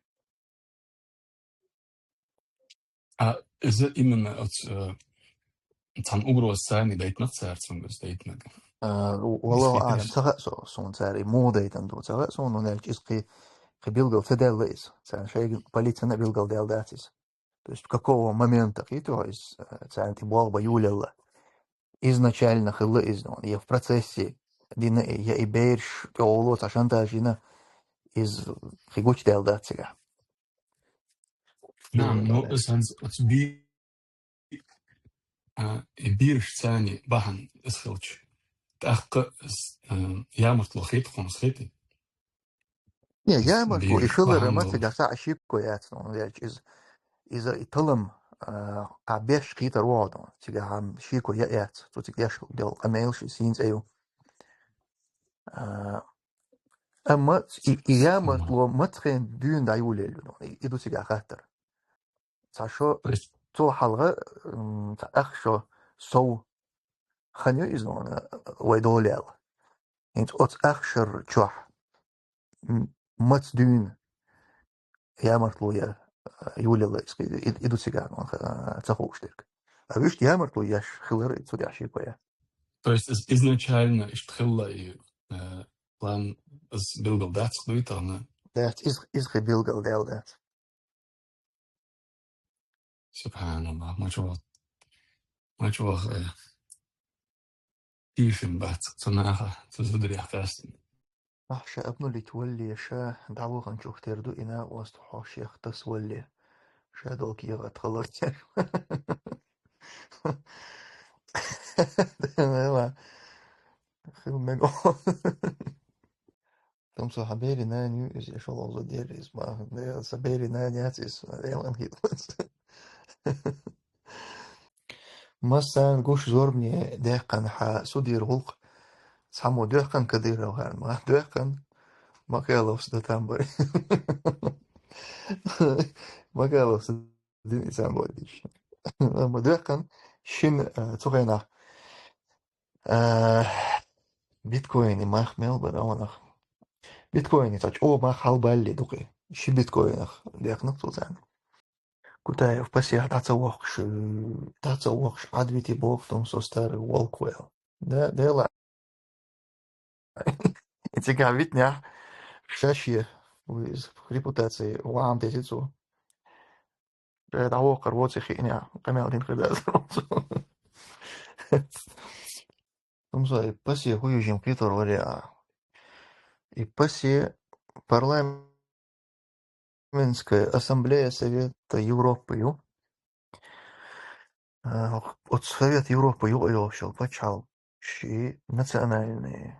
А иза именно оцу, э, цхьана угроза царна дайтинарг цара цуьнга иза дайтинарг. А, у-, валлаху аълам, ца хаьа со, суна цара и муха дайтина ду, ца хаьа суна, ну, нелча иза кхин, кхин билгал ца даьлла иза. Царна шайга полицина билгал даьлла дац иза. То есть какого момента, кхетий хьо, иза, э, царна тӀе болх бан юлелла. Изначально хилла иза, ну, я в процессе дина, я и бераш тӀехула цхьа шантаж йина, иза кхин гучудаьлла дац цигахь. Нан, ну, иза хӀанз оцу би-, а, и бераш царна бахьана иза хилча. ТӀаккха иза, а, ямартло хета хьуна, хетий? Не, ямартло, и хилар ма цигахь цхьа а шеко яц, ну, ваьлча иза, иза и талам, а, кхин беш кхетар ву хьо, ну, цигахь хьан шеко я яц, цу цига еш долу къамелаш и сийна цӀе ю. А, амма и, и ямартло мацхен дуьйна дӀаюлелла ю, ну, и, и ду цигахь хаттар. Цхьа шо, цул хьалха, м, цхьа ах шо сов хан ю иза, ну, вай долаяьлла. ХӀинца оцу ах шарра чохь, м, маца дуьйна ямартло я, а, юлелла иза, и, и ду цигахь, ну, а, ца хууш дерг. А вуьшта ямартло еш хилар, и цу тӀехь шеко я. То есть из-, изначально иштта хилла и, э, план, из билгал дац дуй тахана? Дац, из, из кхин билгал даьлла дац. СубхьаналлахӀ, мача ваха, мача ваха, э, тийшина бац, цу наха, цу зударех къаьстина. Ахь ша обнулить валле, ша дӀаваханчух тера ду и накъост, хьо шех тасавалле. Ша долу кехат хала тера. Хила мега. Тумсо, хьан бери нана ю иза, я шолгӀа зуда дерри иза бахана. Дела, сан бери нана яц иза, Дела ан хилла. Массарна гуш зорбане даьккхина хьа судийра гӀуллакх. Цхьаммо доьхкан Кадыровхарна, ма доьхкан, Макаловс да там бара. Макаловс дин ицан бодиш. Ма доьхкан шин, а, цу хенах, а, биткоини мах мел бара онах. Биткоини цхьа чӀо мах хьалбалли дукхи. Ши биткоинах дехнах цу царна. Кутаев пасех дӀа ца вохкуш, дӀа ца вохкуш, Ӏадвити бохтун со старый волк вел. Да, дела. И цигахь витнехь, шаьш е, вуй иза, репутаци ваам теза цо. Ша дӀавоккхар воци хиънехь, къамел дина хир дац оцу. Хьумсой, пасе хӀу ю жим кхетор варе а. И пасе парламентская ассамблея Совета Европы ю. А, оцу Совет Европы юкъайолчу пачхьалкхашкахь национальный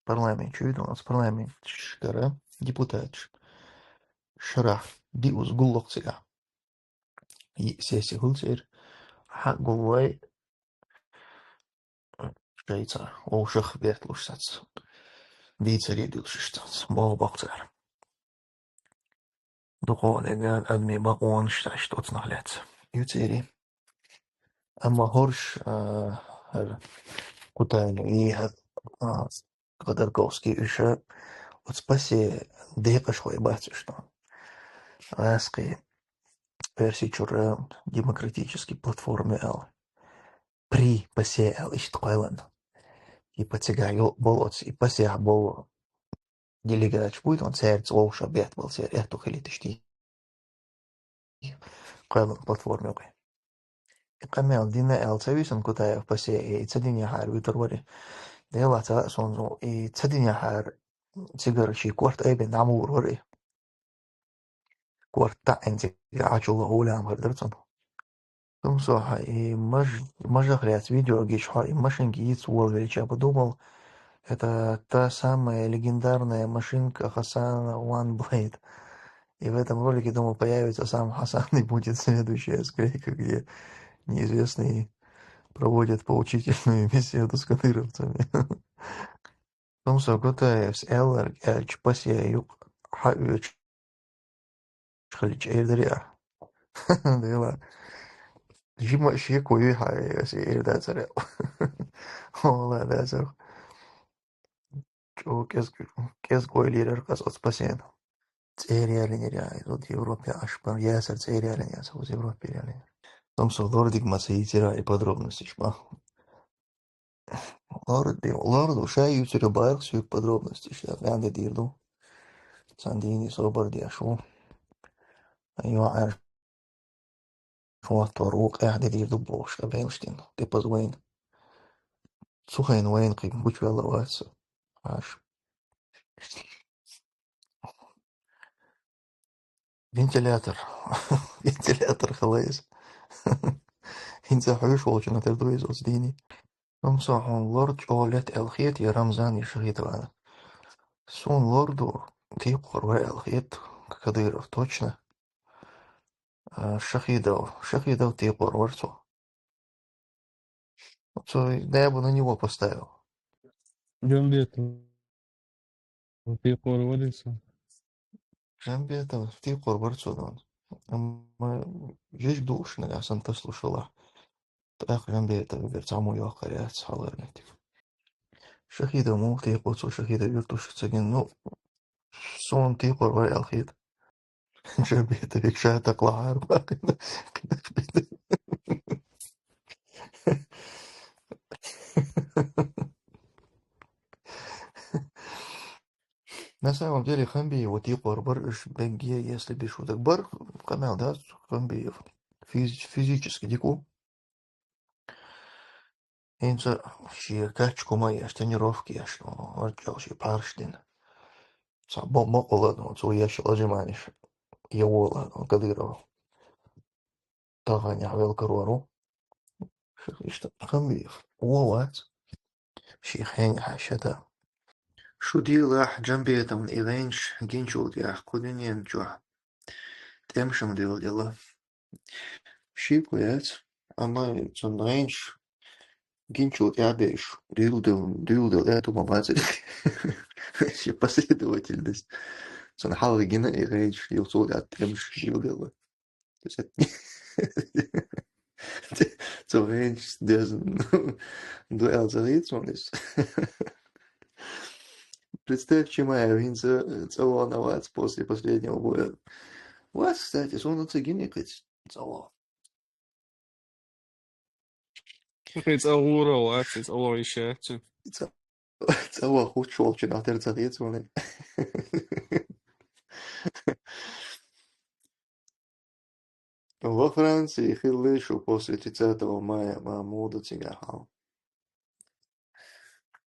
парламент чуьйду, оцу парламенташкара депутаташ шарахь диъаза гуллакх цигахь. И сесси хуьлу церан, хьан гуллой шайца, вовшах берталуш сац. Дийцаре дуьлуш сац, боху бакъ цара. Дукха деган адамийн бакъонаш тӀаьшта оцунах лаьцна. Ю церий. Амма хӀорш, а, хӀара Кутаев и хӀара, а, Ходорковский уьш оцу пасе декъашхой бац уьш тхуна. Аскъи Перси чуьра демократический платформа аьлла. При пасе аьлла иштта кхоьллина. И па цигахь йо-, болу оцу, и пасехь болу делегаташ буй, тхуна цаьрца вовшах беттабала церан аьтту хилийташ дий. Кхоьллина платформа юкъе. И къамел дина аьлла ца висина Кутаев пасе, и ца динехьара вуьтур вара и. Делахь ца хаьа суна, и ца динехьара цигара ший корта айбина дӀа ма вур вара и. Корта таӀийна цигахь Ӏачулла гӀулам хир дара цунна. Тумсо, хьан и маж-, мажах лаьцна видео гича, хьо и машинка йийца волавелча, подумал, это та самая легендарная машинка Хасана One Blade. И в этом ролике, думаю, появится сам Хасан и будет следующая склейка, где неизвестный проводит поучительную беседу с кадыровцами. Тумсо Кутаевс аьлларг аьлча, пасе юкъа хьаоьцуш хилча эр дарий ахь? Дела. Жима а шеко юй хьан, аса эр дацара. Вала дацара. ЧӀогӀа кӀезиг, кӀезиг ойла йирара аса оцу пасена. ЦӀера ялийнера, иза оцу Европе Ӏаш бара, ясара цӀера ялийна яц, оцу Европе ялийнера. Тумсо лордиг ма ца йийцира и подробностеш ма. Лорд, лорд ша юьйцура бахара соьга подробностеш, ша ваьнна дийр ду. Цхьана дийне собар деш ву. ЙоӀар хӀоттор ву, къаьхьа де дийр ду бохуш, къа белаш дина, тӀепаза вайна. Цу хенахь вайна кхин гучувелла вац Ӏаш. Вентилятор. Вентилятор хила иза. ХӀинца хьоьжуш волчунна тера ду иза оцу дийне. Амма со хьуна лор чӀогӀа лета аьлла хета, я Рамзан, я Шахидовна. Суна лор ду, тӀекхор вара аьлла хета, Кадыров точно. А, Шахидов. Шахидов тӀекхор вара цо. Цо, я бы на него поставил. Джамбетов. ТӀекхор вара иза. Джамбетов тӀекхор вара цо дон. Амма жижиг дууш нагахь санна тасалуш хилахь. ТӀаккха Джамбетов вигара цхьаммо йоккхур яц хьалхара меттиг. Шахидов муха тӀекхо цо, Шахидов юьртуш ца гина. Ну, суна тӀекхор вара аьлла хета. Джамбетовик ша такъ лахьара бакъина. На самом деле, Хамбиев вот тӀекхор бара уьш бегге, если без шуток. Бара, къамел дац, Хамбиев физи-, физически дика ву. ХӀинца шен качку ма еш, тренировка еш, ну, орчал шен пхьарш дина. Цхьа бо-, мокъала, ну, цо еш отжиманиш, я вола, ну, Кадыров. Таханехь велкаро ву. Иштта Хамбиев. Вон вац. Шен хенехь шата. Шу дийлахь, Джамбетовна и гӀенаш гинчул тӀаьхьа кху дуьнен чохь тӀемашам дуьйладелла. Шеко яц. Амма цунна гӀенаш гинчул тӀаьхьа беш, дуьйладелла, дуьйладелла аьттув ма бацар. Ши последовательность. Цунна хьалха гина и гӀенаш, юха цул тӀаьхьа тӀемаш дуьйладелла. То есть это цу гӀенашца дезна ду аьлла ца хета суна иза. Представь, Чимаев хӀинца цӀа вахана вац после последнего боя. Вац, кстати, суна ца гина кхица цӀа ваха. Кхин цӀа гӀура вац, цӀа ваха йиш яц. ЦӀа, цӀа ваха хӀуттуш волчунах тера ца хета суна. Во Франции хилла шу после тридцатого мая, ма муха ду цигахь хьал?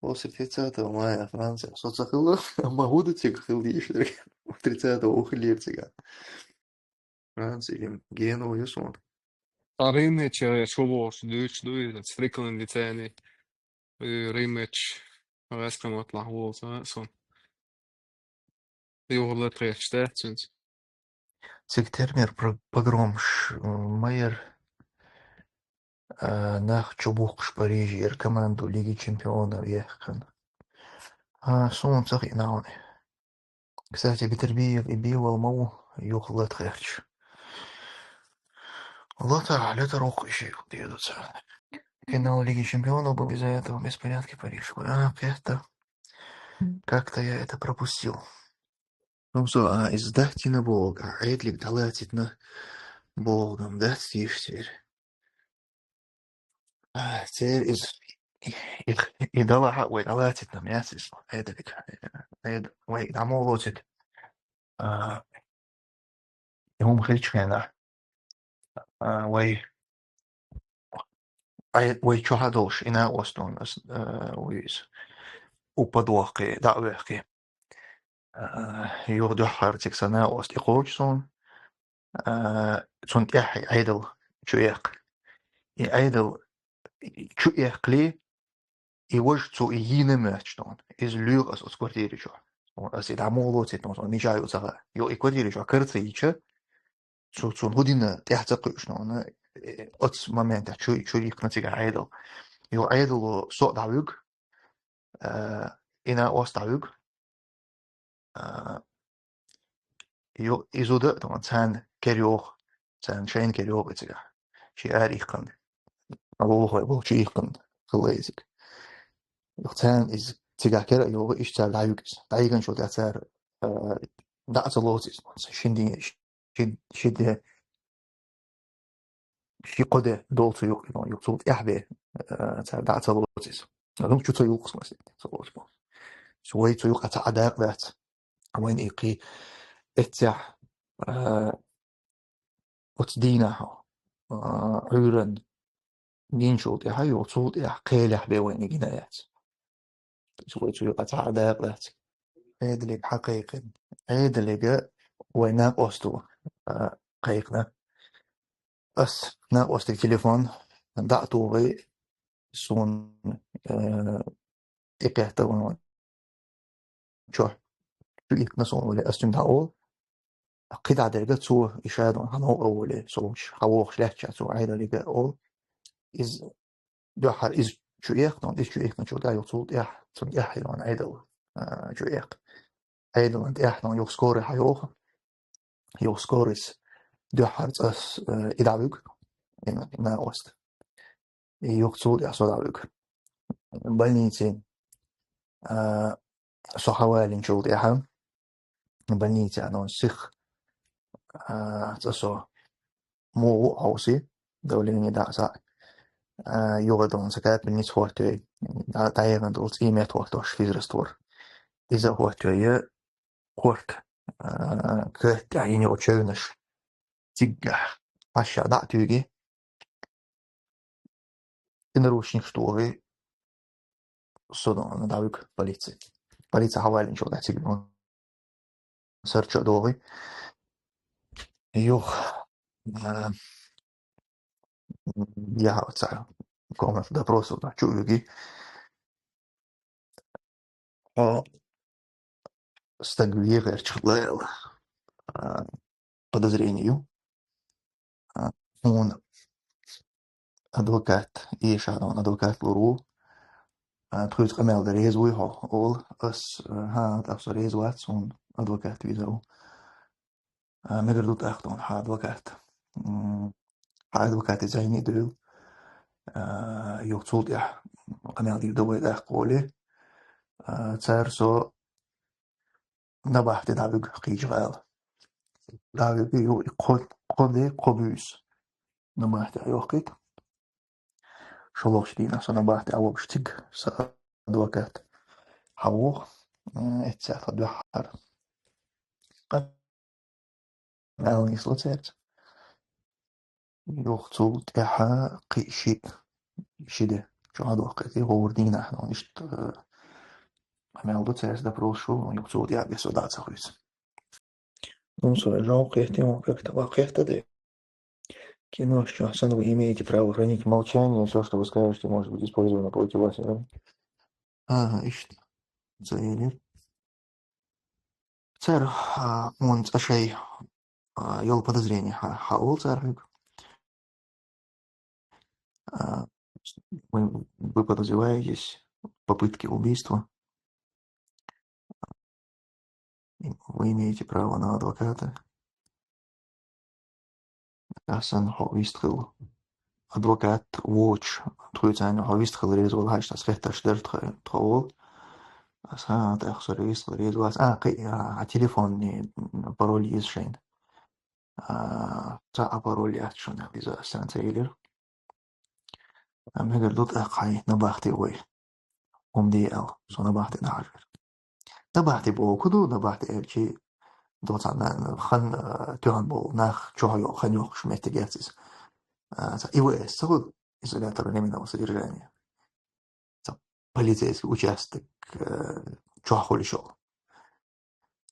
После тридцатого мая Франция. Со ца хилла, амма хӀун ду цига хилла йиш дерг? Тридцатого хӀун хиллера цигахь? Франция или Генуя ю суна. Ткъа Риммече шу бохуш дуьйцуш ду иза, Стрикленд Виталий. Э, Риммеч гӀаскхи маттахь волу ца а суна. Юха латхечаш дац цуьнца. Цига термер про-, погромаш, м, ма яра, а, нах чубухкуш Парижера команду Лиги Чемпионов яьккхина. А, суна ца хиъна хьуна. Кстати, Бетербиев и Бивол ма ву юха латхерча. Латар, латар воккху и шиъ деду царна. Финал Лиги Чемпионов был из-за этого, без порядки Париж. А, кхетта. Как-то я это пропустил. Ну, со, а, из даттина боху, а, Ӏедалиг дӀалацитна боху, дац тийша церан. А, церан из, и, и, и далахьа вай дӀалацитна яц иза, Ӏедалиг. Ӏед-, вай дӀа муха лоцийта. А, и хӀума хилчу хенахь. А, вай, Ӏе-, вай чохь а долуш, и накъосталла ас, а, вуьйцу. Упа дохкий, дӀа а вехкий. А, юха дуьххьара цига сан накъост тӀекхочу суна. А, цунна тӀаьхьа и Ӏедал чу эккха. И Ӏедал чу эккхале, и важа цо и йийна моьттуш ду хьуна. Иза лоьху ас оцу квартири чохь. Ас и дӀа муха лоцийта, суна мичахь ю ца хаьа. Юха и квартири чохь кара ца йича, цо цунна хӀун дина тӀаьхьа ца кхуьуш ду хьуна, э, оцу моментехь чу, чу йихкина цигахь Ӏедал. Юха Ӏедало со а дӀавуьгу, а, и накъост дӀавуьгу. А, ю-, и зуда а, царна кара йогӀу, царна шайна кара йогӀу и цигахь. Шен ара йихкина. Алолахой болчу йихкина хилла изиг. Юха царна иза цигахь кара а йогӀу, иштта цара дӀавуьгу иза. ДӀавигначул тӀаьхьа цара, а, дӀа а ца лоцу иза. Шин де, шин, шин де ши-кхо де долу цу юкъа, юкъа цул тӀаьхьа бен, э, цара дӀа а ца лоцу иза. Ну, чу ца юлкху, в смысле, ца лоцу. Вай цу юкъа цхьа а дакъа дац. Вайна и кхин эццехь, э, оцу дийнахь, э, Ӏуьйранна гинчул тӀаьхьа, юха цул тӀаьхьа кхелехь бен вайна гина яц. Иза вай цу юкъа цхьа а дакъа дац. Ӏедалига хьакхайкхина. Ӏедалига вай накъосталла, а, кхайкхина. Ас накъостиг телефон дӀа а тухий, суна, а, тӀекхетта ван чохь. Чу йихкина суна вале, ас цуьнга дӀа олу. КхидӀа дерг цо и ша дон хьан новкъа воле, со лучу, хьан вохуш лаьттача цо Ӏедалига олу. Иза дуьххьара иза чу эккхина, иза чу эккхинчул тӀаьхьа юха цул тӀаьхьа, цунна тӀаьхьа йолу Ӏедал, а, чу эккха. Ӏедалан тӀаьхьа юха скорый хьан йоху. Юха скорыйс дуьххьара цӀас, а, и дӀавуьгу, и на-, накъост. И юха цул тӀаьхьа со дӀавуьгу. Больнице, а, со хьавалинчул тӀаьхьа больницано сих, а, цӀа со муха ву хьовсий, давление дӀа а схьа, а, юха долу сан капельница хӀоттайой, дӀа-, дӀаерна долу цӀий меттахӀоттош физраствор. Иза а хӀоттайой, корта, а, коьрта тӀехь йина йолу чевнаш циггахь хьаша дӀа а туьйгий, и наручникаш тухий, со дӀавуьгу полици. Полици хьавалинчул тӀаьхьа цига сарчо а дохий. Юха, а, яхьа оцу комната допросов чу а вуьгий. Хьо стаг вен гӀерташ хилла аьлла, а, подозрение ю. А, хьуна адвокат, эшадон адвокат лур ву. А, тхуьца къамел дан реза вуй хьо, олу ас, а, хӀа, тӀаккха со реза вац, суна адвокат везар ву. А, мегар ду тӀаккха тхуна хьан адвокат. М, хьан адвокат иза зайни а дуьйла. А, юха цул тӀаьхьа къамел дийр ду вай тӀаккха олий. А, цара со набахти дӀавуьгу кхечу гӀала. ДӀавуьгу ю и кхо, кхо де, кхо буьйса. Набахти йохкийта. ШолгӀачу дийнахь со набахти а вогуш цига сан адвокат хьан воху, м, эццехь тхан дуьххьара. Къамел нисло цаьрца. Юха цул тӀаьхьа кхин ши, ши де чохь дохкийти, хӀора дийнахь, ну, иштта, э, къамел ду цаьрца, допрос ю, ну, юха цул тӀаьхьа бесо дӀа ца хуьйцу. Ну, со жов кхетти, вон как-то ва кхетта де. Кино, что сам вы имеете право хранить молчание, все, что вы скажете, может быть использовано против вас. Ага, иштта. Ца елира. Цара, а, хьуна цкъа шайн, а, йолу подозрение хьа-, хьаолу цара хьоьга. А, вы, вы подозреваетесь в попытке убийства. Вы имеете право на адвоката. Аса хьо вистхила адвокат воцуш, тхоьца хьо вистхила реза вала хьаьжча, аса хеттарш дара тхо, тхо волу. Аса, а, тӀаккха со вистхила реза вац. А, кхи-, а, а телефонный пароль еза шайна. А, цхьа а пароль яц шуна, иза аса ца елира. А, мегар ду тӀаккха хьайн набахти вай. ХӀума де аьлла, со набахти дӀахьажийра. Набахти боху ду, набахти аьлчи, доцана хан, а, туьхан болу нах чохь йо-, хан йохкуш меттиг яц иза. А, цхьа И В С ца хуьлу, изолятор временного содержания. Цхьа полицейский участок, э, чохь хуьлуш йолу.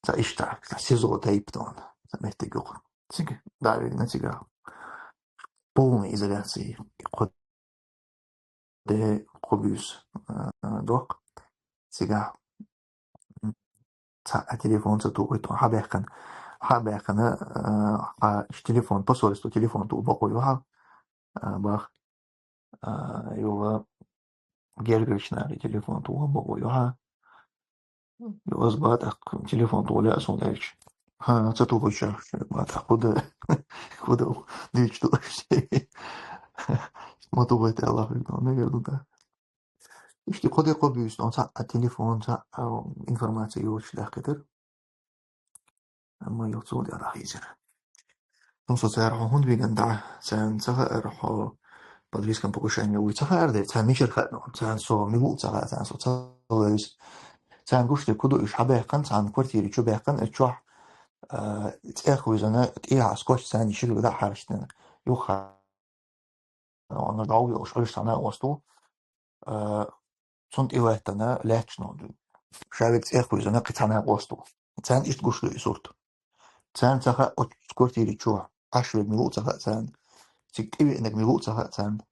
Цхьа иштта, цхьа СИЗО тайпа тхуна, цхьа меттиг юкъа. Цига, дӀа а вигна цигахь. Полная изоляция. Кхо де, кхо буьйса, э, доккху. Цигахь, м, цхьа а телефон ца тухуьйту, хьан баьккхина. Хьан баьккхина, э, хьан телефон, посольство телефон туху бакъо ю хьан, э, бах. А, юха гергарчу наха телефон туху бакъо ю хьан. Ю ас бах тӀаккха телефон туху лаьа суна аьлча. ХӀа, ца тухуьйтуш, бах тӀаккха хӀу дан, хӀу дан дуьйцуш ду аша. Ма тухуьйту аьлла хӀуьга, мегар ду дан. Иштта кхо де кхо буьйса, цхьа а телефон, цхьа а информация йоцуш даьккхитира. Амма юха цул тӀаьхьа дӀахийцира. Ну, со цара хьо хӀунда вигна дӀа, царна ца хаьара хьо под риском покушения вуй ца хаьара де, царна мичара хаьа, царна со мила ву ца хаьа, царна со ца вевза. Царна гуш дерг хӀун ду, уьш хьан баьккхина, царна квартири чу баьккхина, и чохь, а, цӀех вуьзана, тӀехьа скотч царна шига дӀа хьаьрчина. Юха Оно дӀа йолуш Ӏуьллуш цхьа накъост ву, а, цунна тӀе лаьттана лаьтташ но, ша вега цӀех вуьзана кхин цхьа накъост ву. Царна иштта гуш ду и сурт. Царна ца хаьа оцу квартири чохь Ӏаш верг мила ву ца хаьа царна. Цига тӀевеанарг мила ву ца хаьа царна.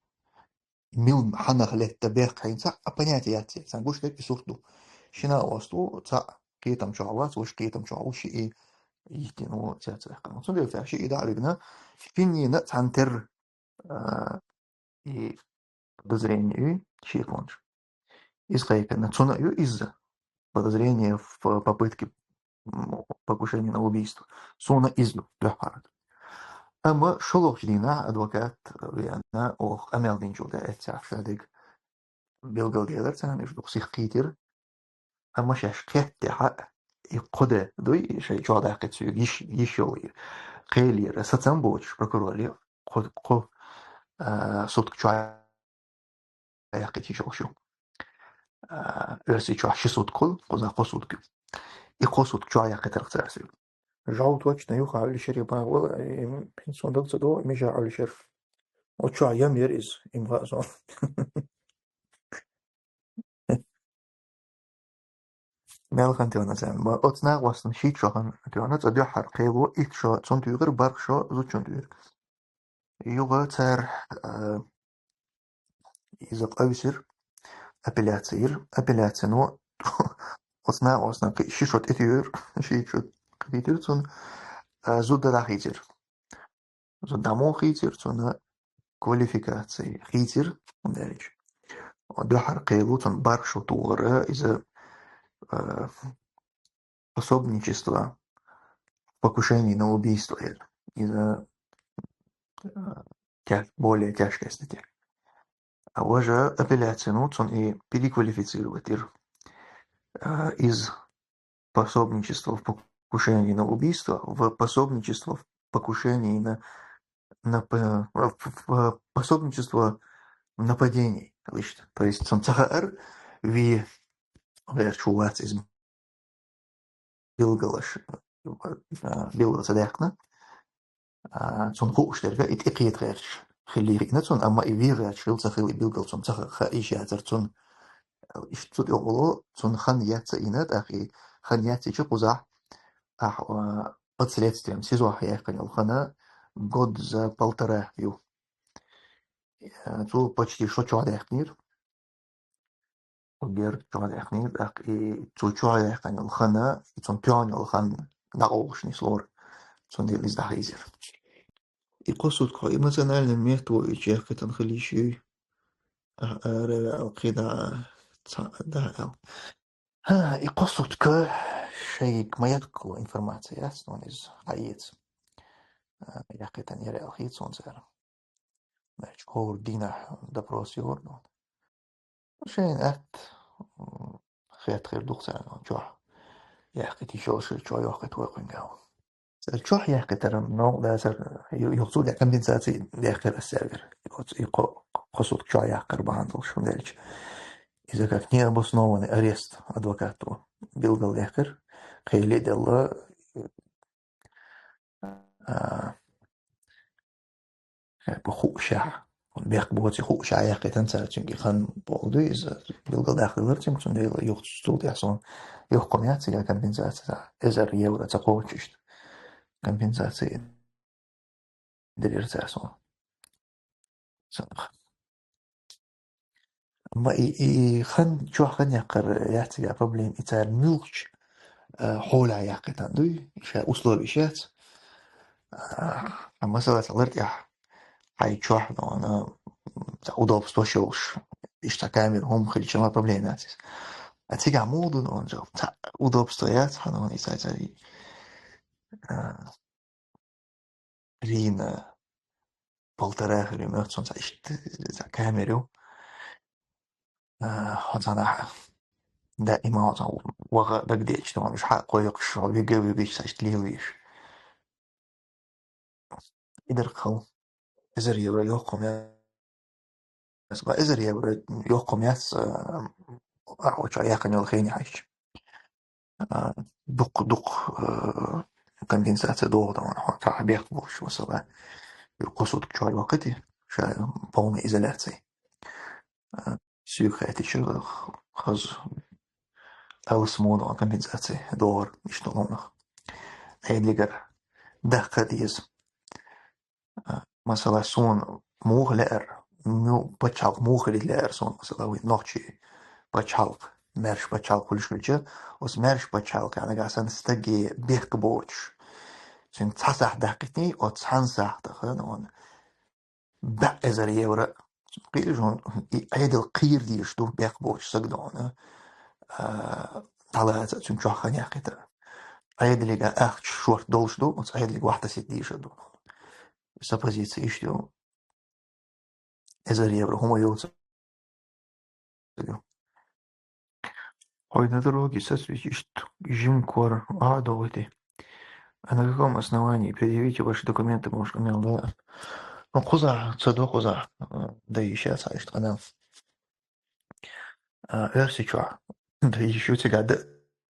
Мила хьанах летта бехк хьайна цхьа а понятие яц церан. Царна гуш дерг и сурт ду. Ши накъост ву, цхьа кхетам чохь вац, вуьш кхетам чохь ву, шиъ и йиттина ву цецваьккхина. Цундела цара шиъ и дӀа а вигна, шиннина а цхьаьна терра а, и подозрение ю, шеконаш. Иза кхайкхина, цунна а ю иза. Подозрение в попытке, м, покушения на убийство. Суна иза ю, дуьххьара. Амма шолгӀачу дийнахь адвокат веана, оха къамел динчул тӀаьхьа эццехь ша дерг билгалделира царна, уьш дукха сиха кхийтира. Амма шаьш кхеттехь а, и кхо де дуй, шайн чохь даьккхи цуьнга йиш, йиш йолу и кхелера сацам боцуш прокурори кхо, кхо, а, сутка чохь яккхийта йиш йолуш ю. А, оьрсий чохь ши сутка хуьлу, кхузахь кхо сутка ю. И кхо сутка чохь яккхийтира цара цуьнга. Жав точно юха Ӏуьллуш яра бан вала, и, м, хӀинца сон даг ца до, мижа Ӏуьллуш яра. Оцу чохь ям яра иза, им хаьа сон. Мел хан тоьхна царна. Ба-, оцу накъостана шийтта шо хан тоьхна, цкъа дуьххьара кхело итт шо цунна туьйхира, барх шо зудчунна туьйхира. Юха цара, а, иза къовсира, апелляци йира. Апелляцино оцу накъостана кхин ши шо тӀетуьйхира, шийтта шо кхетира цунна, а, зуда дӀахийцира. Зуда дӀа муха хийцира цунна, квалификаци хийцира, хӀунда аьлча дуьххьара кхело цунна бархӀ шу тохара, иза, а, пособничество в покушении на убийство яра. Иза, а, тя-, более тяжкая статья. А важа апелляци, ну, цунна и переквалифицировать йир, а, из пособничество в покушении на убийство в пособничество в покушении на, на п-, в, в пособничество в нападении. То есть, то есть цунна ца хаар, вий гӀерташ вац из билгалаш, а, билгал ца даьккхина. А, цунна хууш дерг, и тӀекхета гӀерташ хилла хиъна цунна, амма и вий гӀерташ хилла ца хилла, и билгал цунна ца ха-, ха-, йиш яцар цунна. Иштта цу тӀехула цунна хан яц а йина, тӀаккха и хан яц йича кхузахь, ахь, а, под следствием, СИЗО-хь яьккхина йолу хан год за полтора ю. Э, цо почти шо чохь даьккхинера. Уггар чохь даьккхинера, тӀаккха и цо чохь яьккхина йолу хан, и цунна тоьхна йолу хан дӀакъовлуш нислора. Цундела иза дӀахийзира. И кхо сутка хьо эмоционально мертвый яьккхитина хила йиш юй? Ахь ара ваьлла кхидӀа а, цхьаъ а дӀа а аьлла. ХӀа, и кхо сутка шайга ма яккхало информаци яц, но иза хьаэца. А, яьккхитина яра аьлла хета суна цара. Значит, хӀора дийнахь допрос йора, но. Шайна атта, м, хетта хир ду-кх царна чохь яьккхийтича йолуш, чохь йоккхуьйту вай кхуьнгахь. Цара чохь яьккхитаран новкъа дацара, ю-, юха цу тӀе компенсаци даьккхира ас цаьргара. Оцу и кхо, кхо сутка чохь яккхар бахьана долуш, хӀунда аьлча иза как необоснованный арест адвокато билгалдаьккхира, кхел а делла, а, как бы хуушехь, бехк боций хуушехь яьккхитина цара цуьнга и хан боху дуй иза, билгалдаккха хилар цуьнга, цундела юха цул тӀаьхьа суна юха кхо мегаш цигахь компенсаци, эзар евро ца кхочуш иштта компенсаци делира цара суна. Сан-, Амма и, и хан, чохь хан яккхар яц цигахь проблема, и цара муьлххачу, а, хьолехь яьккхитина дуй, ша условиш яц. А, масала, цхьа лар тӀехь хьайн чохь, ну, ана, цхьа удобство йолуш, иштта камера хӀума хилча, ма проблема яц иза. А цигахь муха ду, ну, цхьа удобство яц, хьан, ну, и цхьа, цхьа, а, Рина полтора хир ю моьтту суна, цхьа иштта, цхьа камера ю. А, хьо цхьанхьа даима хьо цхьа ваха дагадеъча, тхуна уьш хьа а кхойкхуш, хьо вига а вуьгуьйтуш, цхьа иштта лелавеш. И дара-кх хала. Эзар евро йоккха хӀума яц. Ас бан эзар евро йоккха хӀума яц, а, ахь оцу чохь яьккхина йолу хене хьаьжча. А, дукха, дукха, а, компенсация догӀу дан ван хьо, цхьа бехк болуш, масала, кхо сутка чохь йоккхуьйтий, ша полная изоляция. А, соьга хаьттича, хаза алсамо дан компенсация догӀура иштта хӀуманах. Ӏедалегара дахка деза. А, масала, суна муха лаьара, ну, пачхьалкх муха хилийта лаьара суна, масала, вайн нохчийн пачхьалкх, маьрша пачхьалкх хуьлуш хилча, оцу маьрша пачхьалкхехь нагахь санна стаге бехк боцуш, цуьнга цхьа сахьт даккхийтиний, оцу цхьана сахьтах, ну, баьӀ эзар евро. Кхийра хьуна, и Ӏедал кхийра дезаш ду бехк боцуш стаг дан, а, дӀалаца цуьнан чохь хан яьккхийтар. Ӏедале ахча шорта долуш ду, оцу Ӏедале вахтасийта дезаш ду. Сан позици иштта ю. Эзар евро хӀума йоцу. Хьой на дороге сацвича иштта жима кор а догӀуьйтий. А на каком основании? Предъявите ваши документы, может, къамел дан. Ну, кхузахь ца до, кхузахь, а, дан йиш яц хьан иштта къамел. А, Оьрсийчохь дан йиш ю, цигахь дан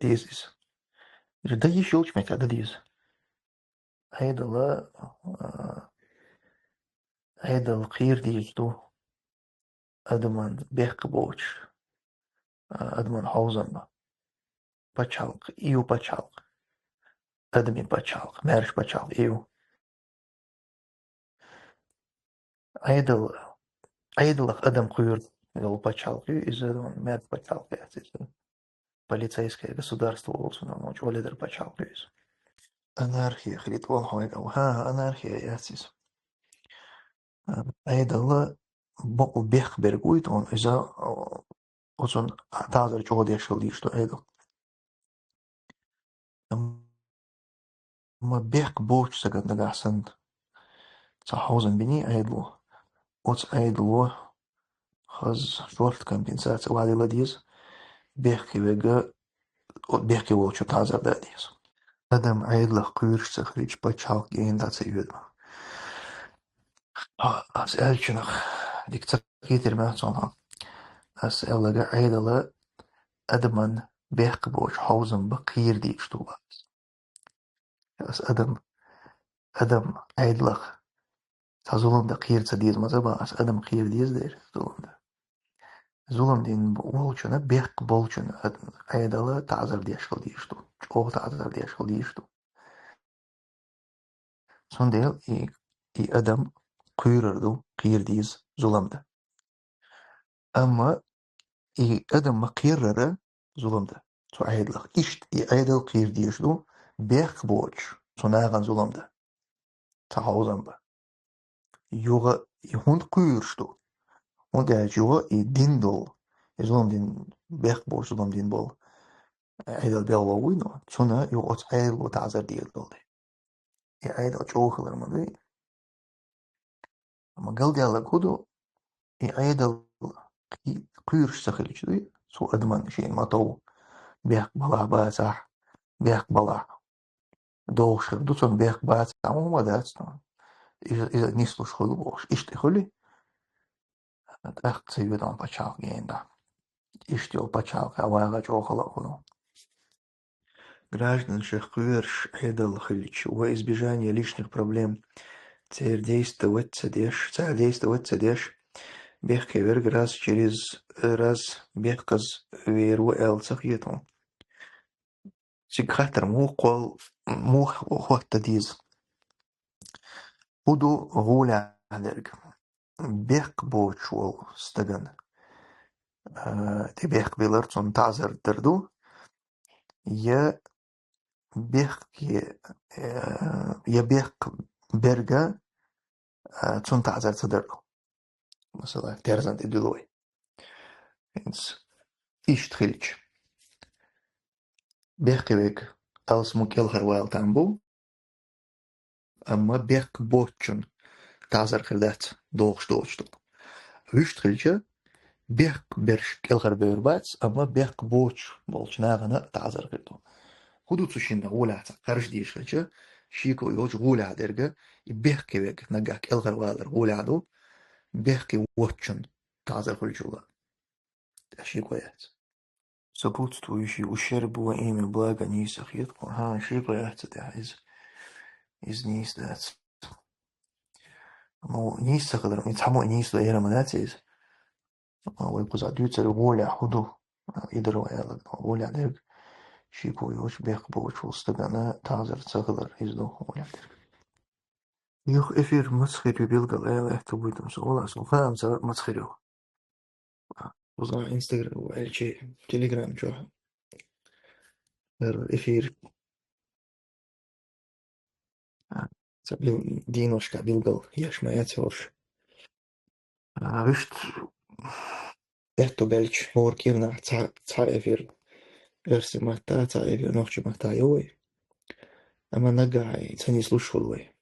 деза иза. Дан йиш йолчу меттехь дан деза. Ӏедала, а, Ӏедал кхийра дезаш ду адаман бехк боцуш, а, адаман хьовзам бан. Пачхьалкх, и ю пачхьалкх. Адамийн пачхьалкх, маьрша пачхьалкх и ю. Ӏедал, Ӏедалах адам кхоьру йолу пачхьалкх ю иза, маьрша пачхьалкх яц иза. Полицейское государство волу цунах, ну, чӀогӀа ледара пачхьалкх ю иза. Анархия хилийта волу хьо векал. ХӀан, анархия яц иза. Ӏедал бокъо бехк берг вуй тхона, иза, а, оцун тазар чӀогӀа деш хила дезаш ду Ӏедал. Амма бехк боцу сагана нагахь санна цхьа хьовзам биний Ӏедало, оцу Ӏедало хаза шорта компенсаци валийла деза, бехке верг, бехке волчун тазар дан деза. Адам Ӏедалах кхоьруш ца хилча, пачхьалкх гена дӀа ца йоьду. Ас аьллачунах дика ца кхетар моьтту суна. Ас аьлларг, Ӏедал адаман бехк боцу хьовзам бан кхера дезаш ду ас. Ас адам, адам Ӏедалах цхьа зулам дан кхера ца деза ма ца бан, ас адам кхера деза дера зулам дан. Зулам дина волчунна, бехк болчунна ад-, Ӏедал таӀзар деш хила дезаш ду, чӀогӀа таӀзар деш хила дезаш ду. Цундела и, и адам кхоьрур ду, кхера деза зулам дан. Амма и адам ма кхеррара зулам дан цу Ӏедалах. Иштта и Ӏедал кхера дезаш ду бехк боцуш цу нахана зулам дан. Цхьа хьовзам бан. Юха и хӀунда кхоьруш ду? ХӀунда аьлча юха и дина долу, и зулам дина, бехк боцуш зулам дина болу Ӏедал белхало вуй, но цунна юха оцу Ӏедало таӀзар дийр долу. И Ӏедал чӀогӀа хилар ма дуй. Амма галдаьлларг хӀун ду, и Ӏедал кхи-, кхоьруш ца хилча дуй, цу адаман шена ма тов, бехк балахь бацахь, бехк балахь догӀуш хир ду, цунна бехк бацахь, хӀума дац цунна. Иза, иза нислуш хуьлу бохуш. Иштта хуьлий? ТӀаккха ца йоьду хьуна пачхьалкх гена дӀа. Иштта йолу пачхьалкх вагӀа чӀогӀа хала а хуьлу. Граждан шех кхоьруш Ӏедал хилча, во избежание лишних проблем, церан действовать ца деш, цара действовать ца деш, бехке верг раз через раз бехказа вер ву аьлла ца хета хьуна. Цига хаттар муха кхол-, муха хӀотта деза? ХӀун ду гӀолехь дерг? Бехк боцуш волу стагана, а, тӀе бехк билар цунна таӀзар дар ду, я бехке, э, я бехк берг, а, цунна таӀзар ца дар ду. Масала, терзан тӀе дуьллу вай. ХӀинца иштта хилча. Бехке верг алсам кӀелхьарвала там бу, амма бехк боцучун таӀзар хир дац, догӀуш доцуш ду. Вуьшта хилча, бехк берш кӀелхьара бевр бац, амма бехк боцуш болчу нахана таӀзар хир ду. ХӀун ду цу шинна гӀолехь цхьа кхаржа дийш хилча, шеко йолчу гӀолехь дерг, и бехке верг наггахь кӀелхьарвалар гӀолехь ду, бехке воцучун таӀзар хуьлучул а. ТӀе шеко яц. Сопутствующий ущерб во имя блага нийса хета хьуна. ХӀан, шеко яц цу тӀехь иза. Иза нийса дац. Ну, нийса ца хилар, и цхьаммо а нийса дан яра ма дац иза. Вай кхузахь дуьйцур гӀолехь хӀун ду? И дара вай аьлларг, гӀолехь дерг шеко йоцуш, бехк боцуш волу стагана таӀзар ца хилар, иза ду гӀолехь дерг. Юха эфир маца хир ю билгал аьлла аьтта вуй тумса, вала ас хаам ца маца хир ю. Уза Instagram аьлчи Telegram чохь. Эр эфир. А, ца бил-, дийношка билгал еш ма яц йолуш. А, вуьшта аьтту белча хӀора кирнахь цхьа, цхьа эфир эрси матта, цхьа эфир нохчи матта йо вай. Амма наггахь ца нислуш хуьлу вай.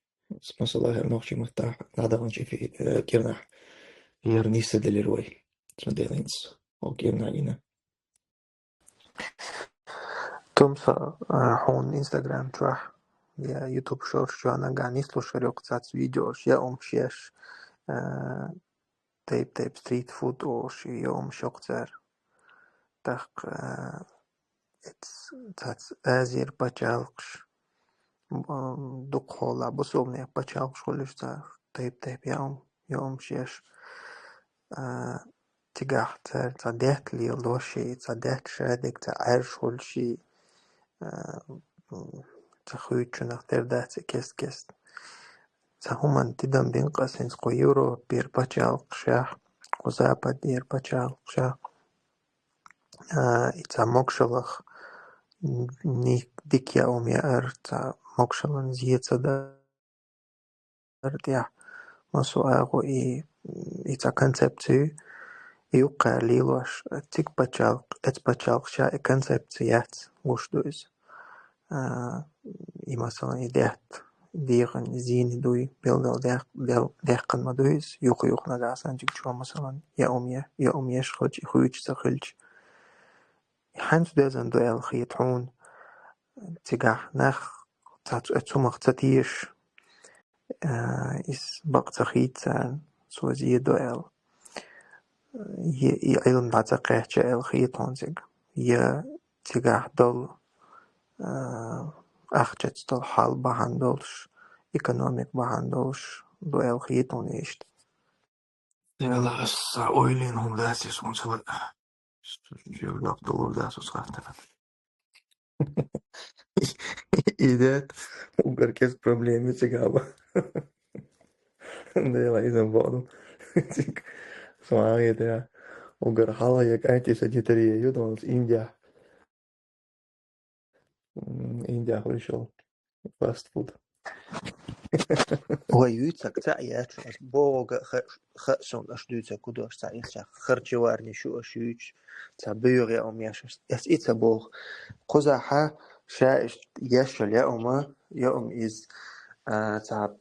Масала, хӀара нохчи маттахь дӀадаханчу эфи-, э, кирнахь хӀара нийса делира вай. Цундела хӀинца хӀокху кирнахь гина. Тумса, а, хьуна Instagram чохь я YouTube шорш чохь наггахь нислуш хир ю-кх цац видеош, я умаш еш, а, тайп-тайп стрит фуд олуш, я умаш ю-кх цара. ТӀаккха, а, эц-, цац Азера пачхьалкхаш, м, дукхахьолахь бусалбанех пачхьалкхаш хуьлуш цара, тайп-тайп я ум-, я умаш еш. А, цигахь цара цхьа даьтта леладоший, цхьа даьтта шадерг цхьа Ӏаьржа хуьлуший, а, м, цхьа хуьйцучунах тера дац и кест-кест. Цхьа хӀуманна тидам бина-кх ас хӀинца кху Европера пачхьалкхашехь, кху Западера пачхьалкхашехь. А, и цхьа могушаллах ник-, дика я ум яар, цхьа могушаллан зен ца дар тӀехь, Масу агӀо и, и цхьа концепци, и юккъера лелош, цига паччахьалкх-, эцу паччахьалкхашка и концепци яц, гуш ду иза. А, и, масалан, и даьтта дегӀан зийна дуй, билггал даьккх-, дел-, даьккхина ма дуй иза, юха-юха нагахь санна цига чу, масалан, яа хӀума е-, яа хӀума еш хилча, и хуьйцуш ца хилча. ХӀанз дезан ду аьлла хета хьуна, цигахь нах ца-, цу-, цу мах ца тешаш, а, иза бакъ ца хийца царна, цо зе до аьлла. Е и Ӏилма дӀа ца кхаьчча аьлла хета хьуна цига. Е цигахь долу, а, ахчаца долу хьал бахьана долуш, экономика бахьана долуш ду аьлла хета хьуна иштта. Дела, аса ойлина хӀума дац, аса хӀума ца лаьа. Жевлак долур дац, аса хаттар. Идет, угар кес проблеми цигава. Дела, изам боду. Цик, сама идея. Угар хала як айти садитария, ю донс Индия. М, Индия хуьлуш йолу фастфуд. Вай юьйцург цхьаъ яц, ас бохург ха-, ха-, сон аш дуьйцург кху ду аш цхьаъ яц, харчеварни шу аш юьйцуш, цхьа буьйгӀа яа хӀума еш, ас и ца боху. Кхузахьа ша иштта еш йолу яа хӀума, яа хӀума иза, а, цхьа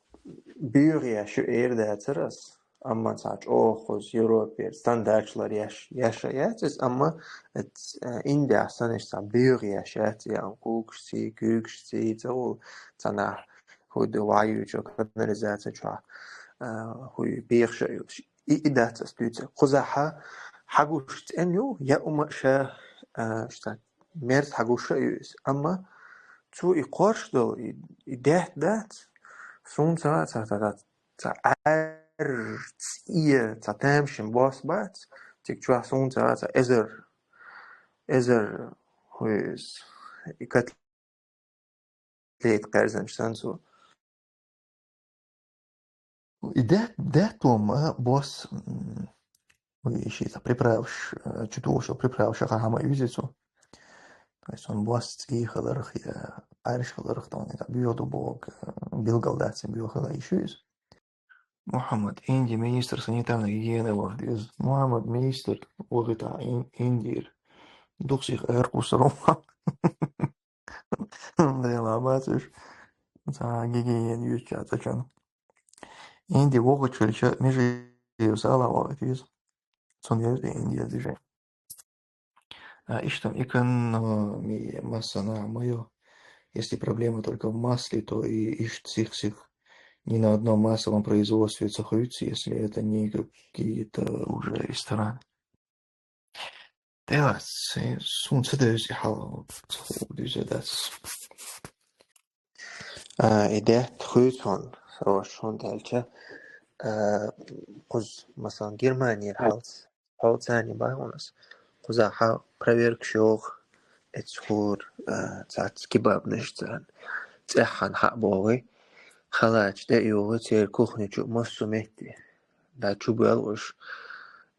буьйгӀа еш ю эр дацара ас. Амма цхьа чӀогӀа кхуза Европера стандартчалара еш, еш а яц иза, амма, э, Индия санна иштта цхьа буьйгӀа еш яц, я ам кугашций, куьйгашций, ца ву, цхьа нах хӀуй ду вайючу канализация чохь, а, хӀуй бехаш а ю. И, и дац ас дуьйцург. Кхузахьа хьагуш цӀена ю, я ума ша, а, ша мерз хьагуш а ю иза. Амма цу и кхорш долу, и, и даьтта дац, суна ца вац, ца дац. Цхьа аьрра цӀе, цхьа тамашийна бос бац, цига чохь суна ца, цхьа эзар, эзар хӀуьйсу, и котлет кхерзанчу санна цо. И даьт-, даьттон ма бос, м, хӀуй ши цхьа приправаш, э, чу тухуш йолу приправаш хьан хьама юьзи цо. То есть он бос цӀий хиларх я Ӏаьржа хиларх, тхуна тӀе боьха ду бохург, билггал дац, цуьнан боьха хила йиш ю иза. Мухаммад, Индия министр санитарной гигиены вахт из. Мухаммад, министр вахита Ин-, Индия. Духсих эр кусару. Дела бацуш. Ца гигиена юьйцу цӀа чан. Индия вохучулча межи сала вахит из. Цундела Индия дижи. А, иштта экономия массана моё. Если проблема только в масле, то и ишт сих-сих ни на одном массовом производстве цахуются, если это не какие-то уже рестораны. Делац, сун ца девза и хьал, ца ху дуза дац. А, и даьтта хуьйцу хьуна, сан ваша, хӀунда аьлча, а, кхуза, масалан, Германера хьалц, хьо царни бахьанас, кхузахьа проверкаш йогӀу, эцхур, а, цац кебабнаш царна. ЦӀеххьана хьа а богӀий, халача тӀе а йогӀий, церан кухни чу массо метте. Да чу боьлла уьш.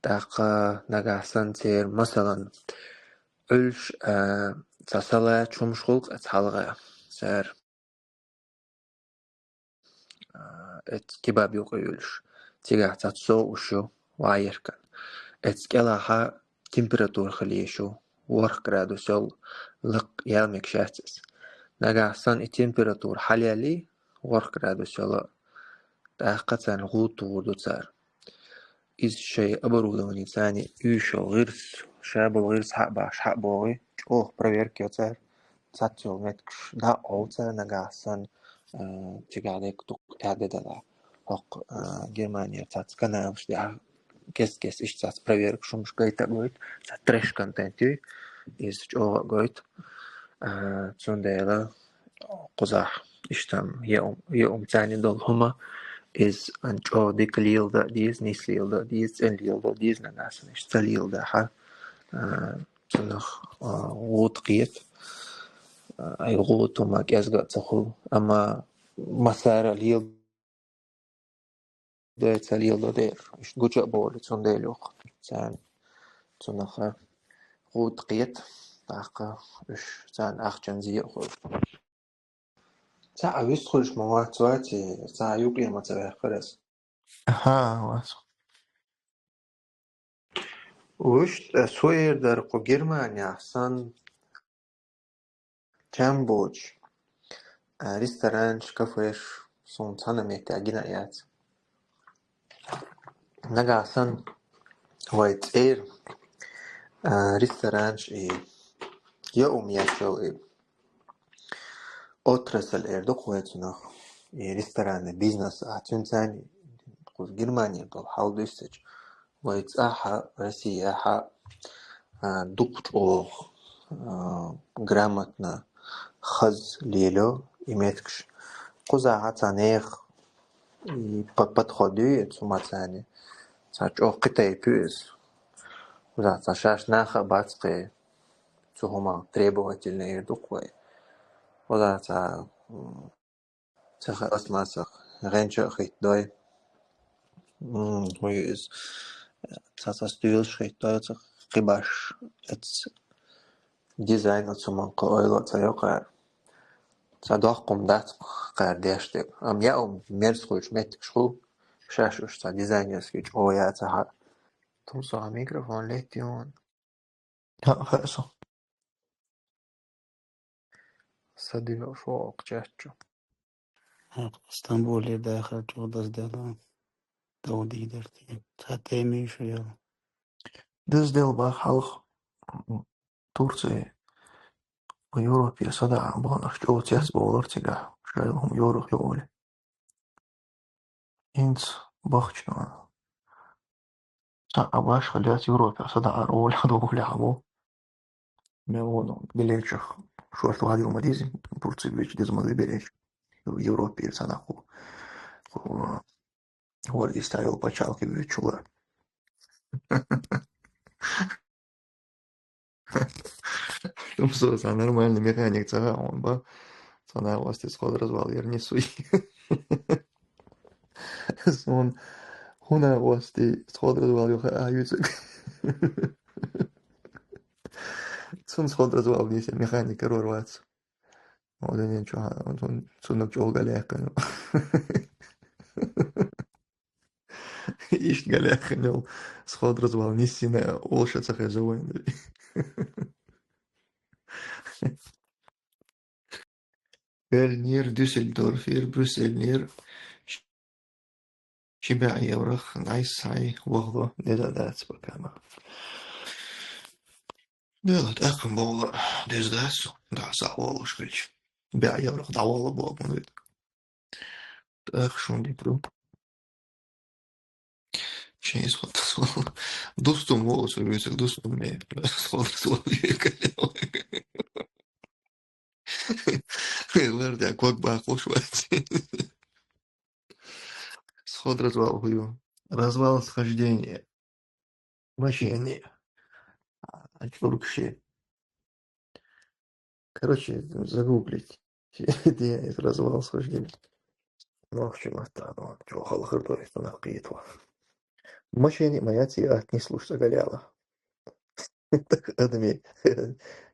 ТӀаккха нагахь санна церан, масалан, Ӏуьллуш, а, цхьа салат хӀумаш гӀуллакх а цхьалгӀа. Цара, а, эц кебаб юкъа юьллуш. Цигахь цхьа соус ю, ваеркан. Эц кӀелахьа температура хила йиш ю, ворхӀ градус йолу лакха ял мегаш яц иза. Нагахь санна и температура хьалъяьллий, ворхӀ градус йолу, тӀаккха царна гӀуда тухур ду цара. Иза шайн оборудовани царна уьйшал гӀирс, шабал гӀирс хьа а баш, хьа а богӀий, чӀогӀа проверка йо цара. Цац йолу меткаш дӀа а олу цара нагахь санна, а, цигахь дерг дукха тӀаьхьа де дала. ХӀокху, а, Германера цац каналаш де, а, кес-кес иштта цац проверка шумаш гайта а гойту, цац треш контент юй, иза чӀогӀа а гойту. А, цундела кхузахь иштта м, е ум, е ум царна долу хӀума, иза ан чӀогӀа дика леладан а деза, нис леладан а деза, цӀена леладан а деза, нагахь санна иштта ца леладахьа, а, цунах, а, гӀуда кхета. А, ай гӀуда хӀума кӀезга а ца хуьлу. Амма массара леладой ца леладо дера. Иштта гуча а бовлу, цундела юкъа. Царна цунаха гӀуда кхета, тӀаккха уьш царна ахчан зен а хуьлу. Цхьа а вист хуьлуш ма вац, вац и, цхьа а юкъе ма ца ваьккхира ас. Аха, вас. Вуштӏа суьйрдар кху Германияхь санна, чамбочу, а, ресторанаш, кафеш суна цхьана метте гина а яц. Нагахь санна вай цӀера, а, ресторанаш и я ум яшал и отрасль эр ду кху вай цунах, и ресторанный бизнес, а цуьнца кху Германия долу хьал дуьстича, вай цӀахь а, Россияхь а, а, дукха чӀогӀа, а, грамотно хаза лело и меттигаш. Кхузахь а цхьа нехан и по-, подход ю и цу мацани. Цхьа чӀогӀа кхин тайпа ю иза. Кхузахь цхьа шаьш нах а бац кхин, цу хӀуманах требовательный эр ду кху вай. Кхузахь цхьа, м, цхьа пластмассах гӀенча а хӀиттадой. М, хӀун ю иза? Цхьа-цхьа стоьлаш хӀиттадой, цхьа кхин баш. Эц дизайн оцу хӀуманах кхин ойла а ца йо кхара. Цхьа доккха хӀума дац кхара деш дерг. Амма я хӀума мерза хуьлуш меттигаш хуьлу, шаьш уьш цхьа дизайнерский чӀогӀа яцахь а. Тумсо, хьан микрофон летта ю хьуна? ХӀаъ, хаьа со. Са дина шо окху чат чу. ХӀаъ, Стамбуле дахар чӀогӀа дазделла. Дов дийдар те. Цхьа тема ю шу яла. Дазделла бах хьалха. Турция Европе садаӀа баханарш чӀогӀа цец бовлар цигахь, шайла хӀума йорах ю олий. ХӀинца бахчана. Цхьа а башха лаьцна Европе садаӀар олехь, олехь бу. Мел вон билетчех шорта вадил ма диза, Турция бечу деза ма деза билетчех. Европе цхьа нах ху. Ху, ху, дистайол пачалки бечула. Тумсо, цхьа нормальный механик ца хаьа хьуна, ба? Цхьа накъостий сходразвал яр нисвий. Суна хӀун накъостий сходразвал ю хаьа юьцург. Цунна сходразвал нийса механик карор вац. Одан чу, цунна чӀогӀа галаьккхина. Иштта галаьккхина йолу сходразвал нисйина олуш а ца хеза вайна. Берлинера, Дюссельдорфера, Брюссельнера ши бӀе еврох дӀасхьай вахло деза дац пока ма. Дела, тӀаккха бовла деза дац, дӀа схьа волуш хилча. БӀе еврох дӀаволла боху ма виту. ТӀаккха шуна диту. Шен сходразвал. Дустум волу со вуьйцург, дустум ме. Сходразвал векале. Лар дя ког баккхуш вац. Сходразвал хӀу ю? Развал схождения. Машини. А, чуркши. Короче, загуглить. Де, развал схождения. Нохчи матта, ну, чё, халхар дой, что нахкит ва. Машини моя ти отнеслуш ца галяла. Так адми.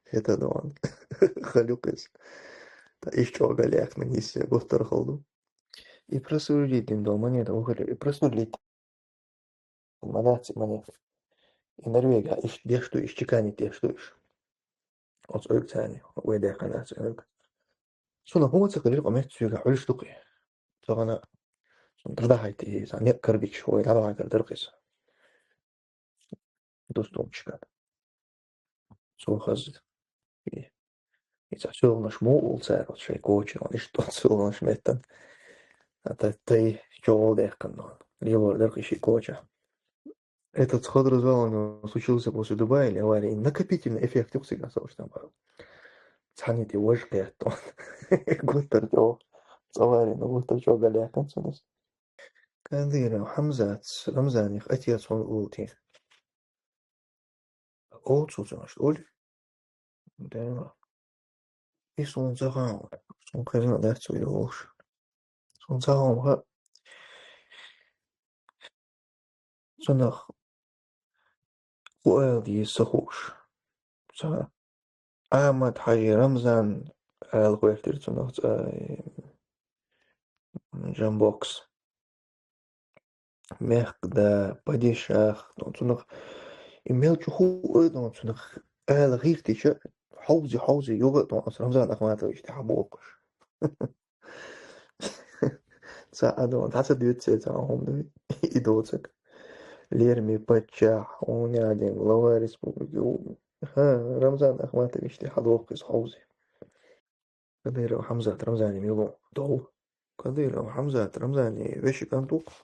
Это да он. Халюкас. Та иш чё галяк на ниссе, гуттар халду. И просверлить дин дома нет, ухали. И просверлить. Манаци мане. И Норвегия, иш деш ду, иш чеканить деш ду иш. Оц ойг цани, вай дехана ц ойг. Суна хӀума ца хилира, къамет цуьга хьуьлуш дукхи. Цогана сун дардахьайти, сан некъ карбич, вай дабагӀа кар даркъис. Дустумчка. Цо хаза. И, и ца сёлнаш муул цара, вот шай коча, он иштта сёлнаш меттан. А та, тай чогӀол дехкан, но. Левор даркъи ши коча. Этот сход развала у него случился после Дубая или аварии. Накопительный эффект, юхсига, савуш там бару. Цхьаьна тӀе вож кхетта. Гуттар чӀогӀа. Цаварина гуттар чӀогӀа галаьккхина цунас. Кадыров Хьамзат, Рамзаних отец он улти. Олцу цунаш оли. Да. И суна ца хаьа, суна кхерна дац вай волуш. Суна ца хаьа, ха. Цунах хӀу аьлла деза ца хууш. Ца Ахьмад-Хьаьжи Рамзан аьлла гӀоьртира цунах цӀа, э, Жамбокс. мехкда, падишах, цунах и мел чу ху, цунах ала гӀиртича, хьовзи, хьовзи, юга, Рамзан Ахматович, тӀе хьабохуш. Ца адон, тӀаца дуьйцу, ца хӀума дуй, и доцаг. Лерми паччахь, унядин, глава республики, у-, ха, Рамзан Ахматович, тӀе хьадоху иза хьовзи. Кадыров Хьамзат Рамзани мила ву? Дов. Кадыров Хьамзат Рамзани веши кӀант ву-кх.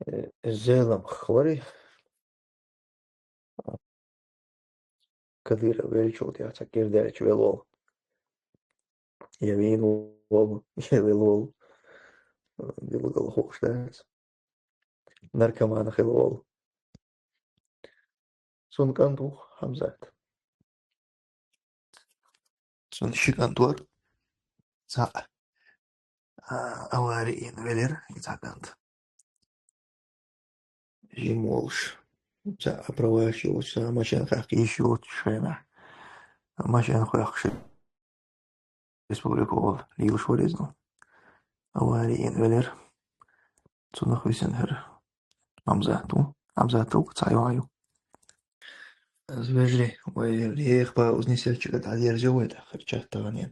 Э, Зелам хвари. Кадыров велчул тӀехь цхьа кӀира даьлча велвол. Я вийна волу, я велла волу. Билггал хууш дац. Наркоман хилла волу. Цунна кӀант ву Хьамзат. Цунна ши кӀант вара. Цхьаъ, а, авари йина велира, и цхьа кӀант. Жима волуш. Цхьа а праваш йоцуш, цхьа а машен хаккха йиш йоцуш хенахь. Машен хоьхкуш республика олу лелаш вара иза. Авари йина велира. Цунах висина хӀара Хьамзат ву. Хьамзат ву, цхьа йоӀ ю. Аз вежарий, вай леха пауза нисъелча дӀадерзайо вай тӀаккха чат таханийн.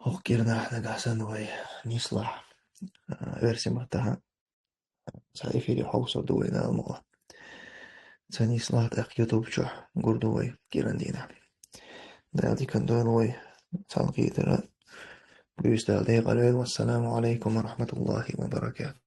ХӀокху кӀирнахь нагахь санна вай нислахь, а, оьрсийн маттахь цхьа эфире хьовсур ду вай, Дала мукъ лахь. Ца нислахь, тӀаккха YouTube чохь гур ду вай кӀиран дийнахь. Дала диканна дойла вай цхьаьна кхетар. Буьйса Дала декъал йойла. Вассаламу алейкум ва рахматуллахи ва баракатух.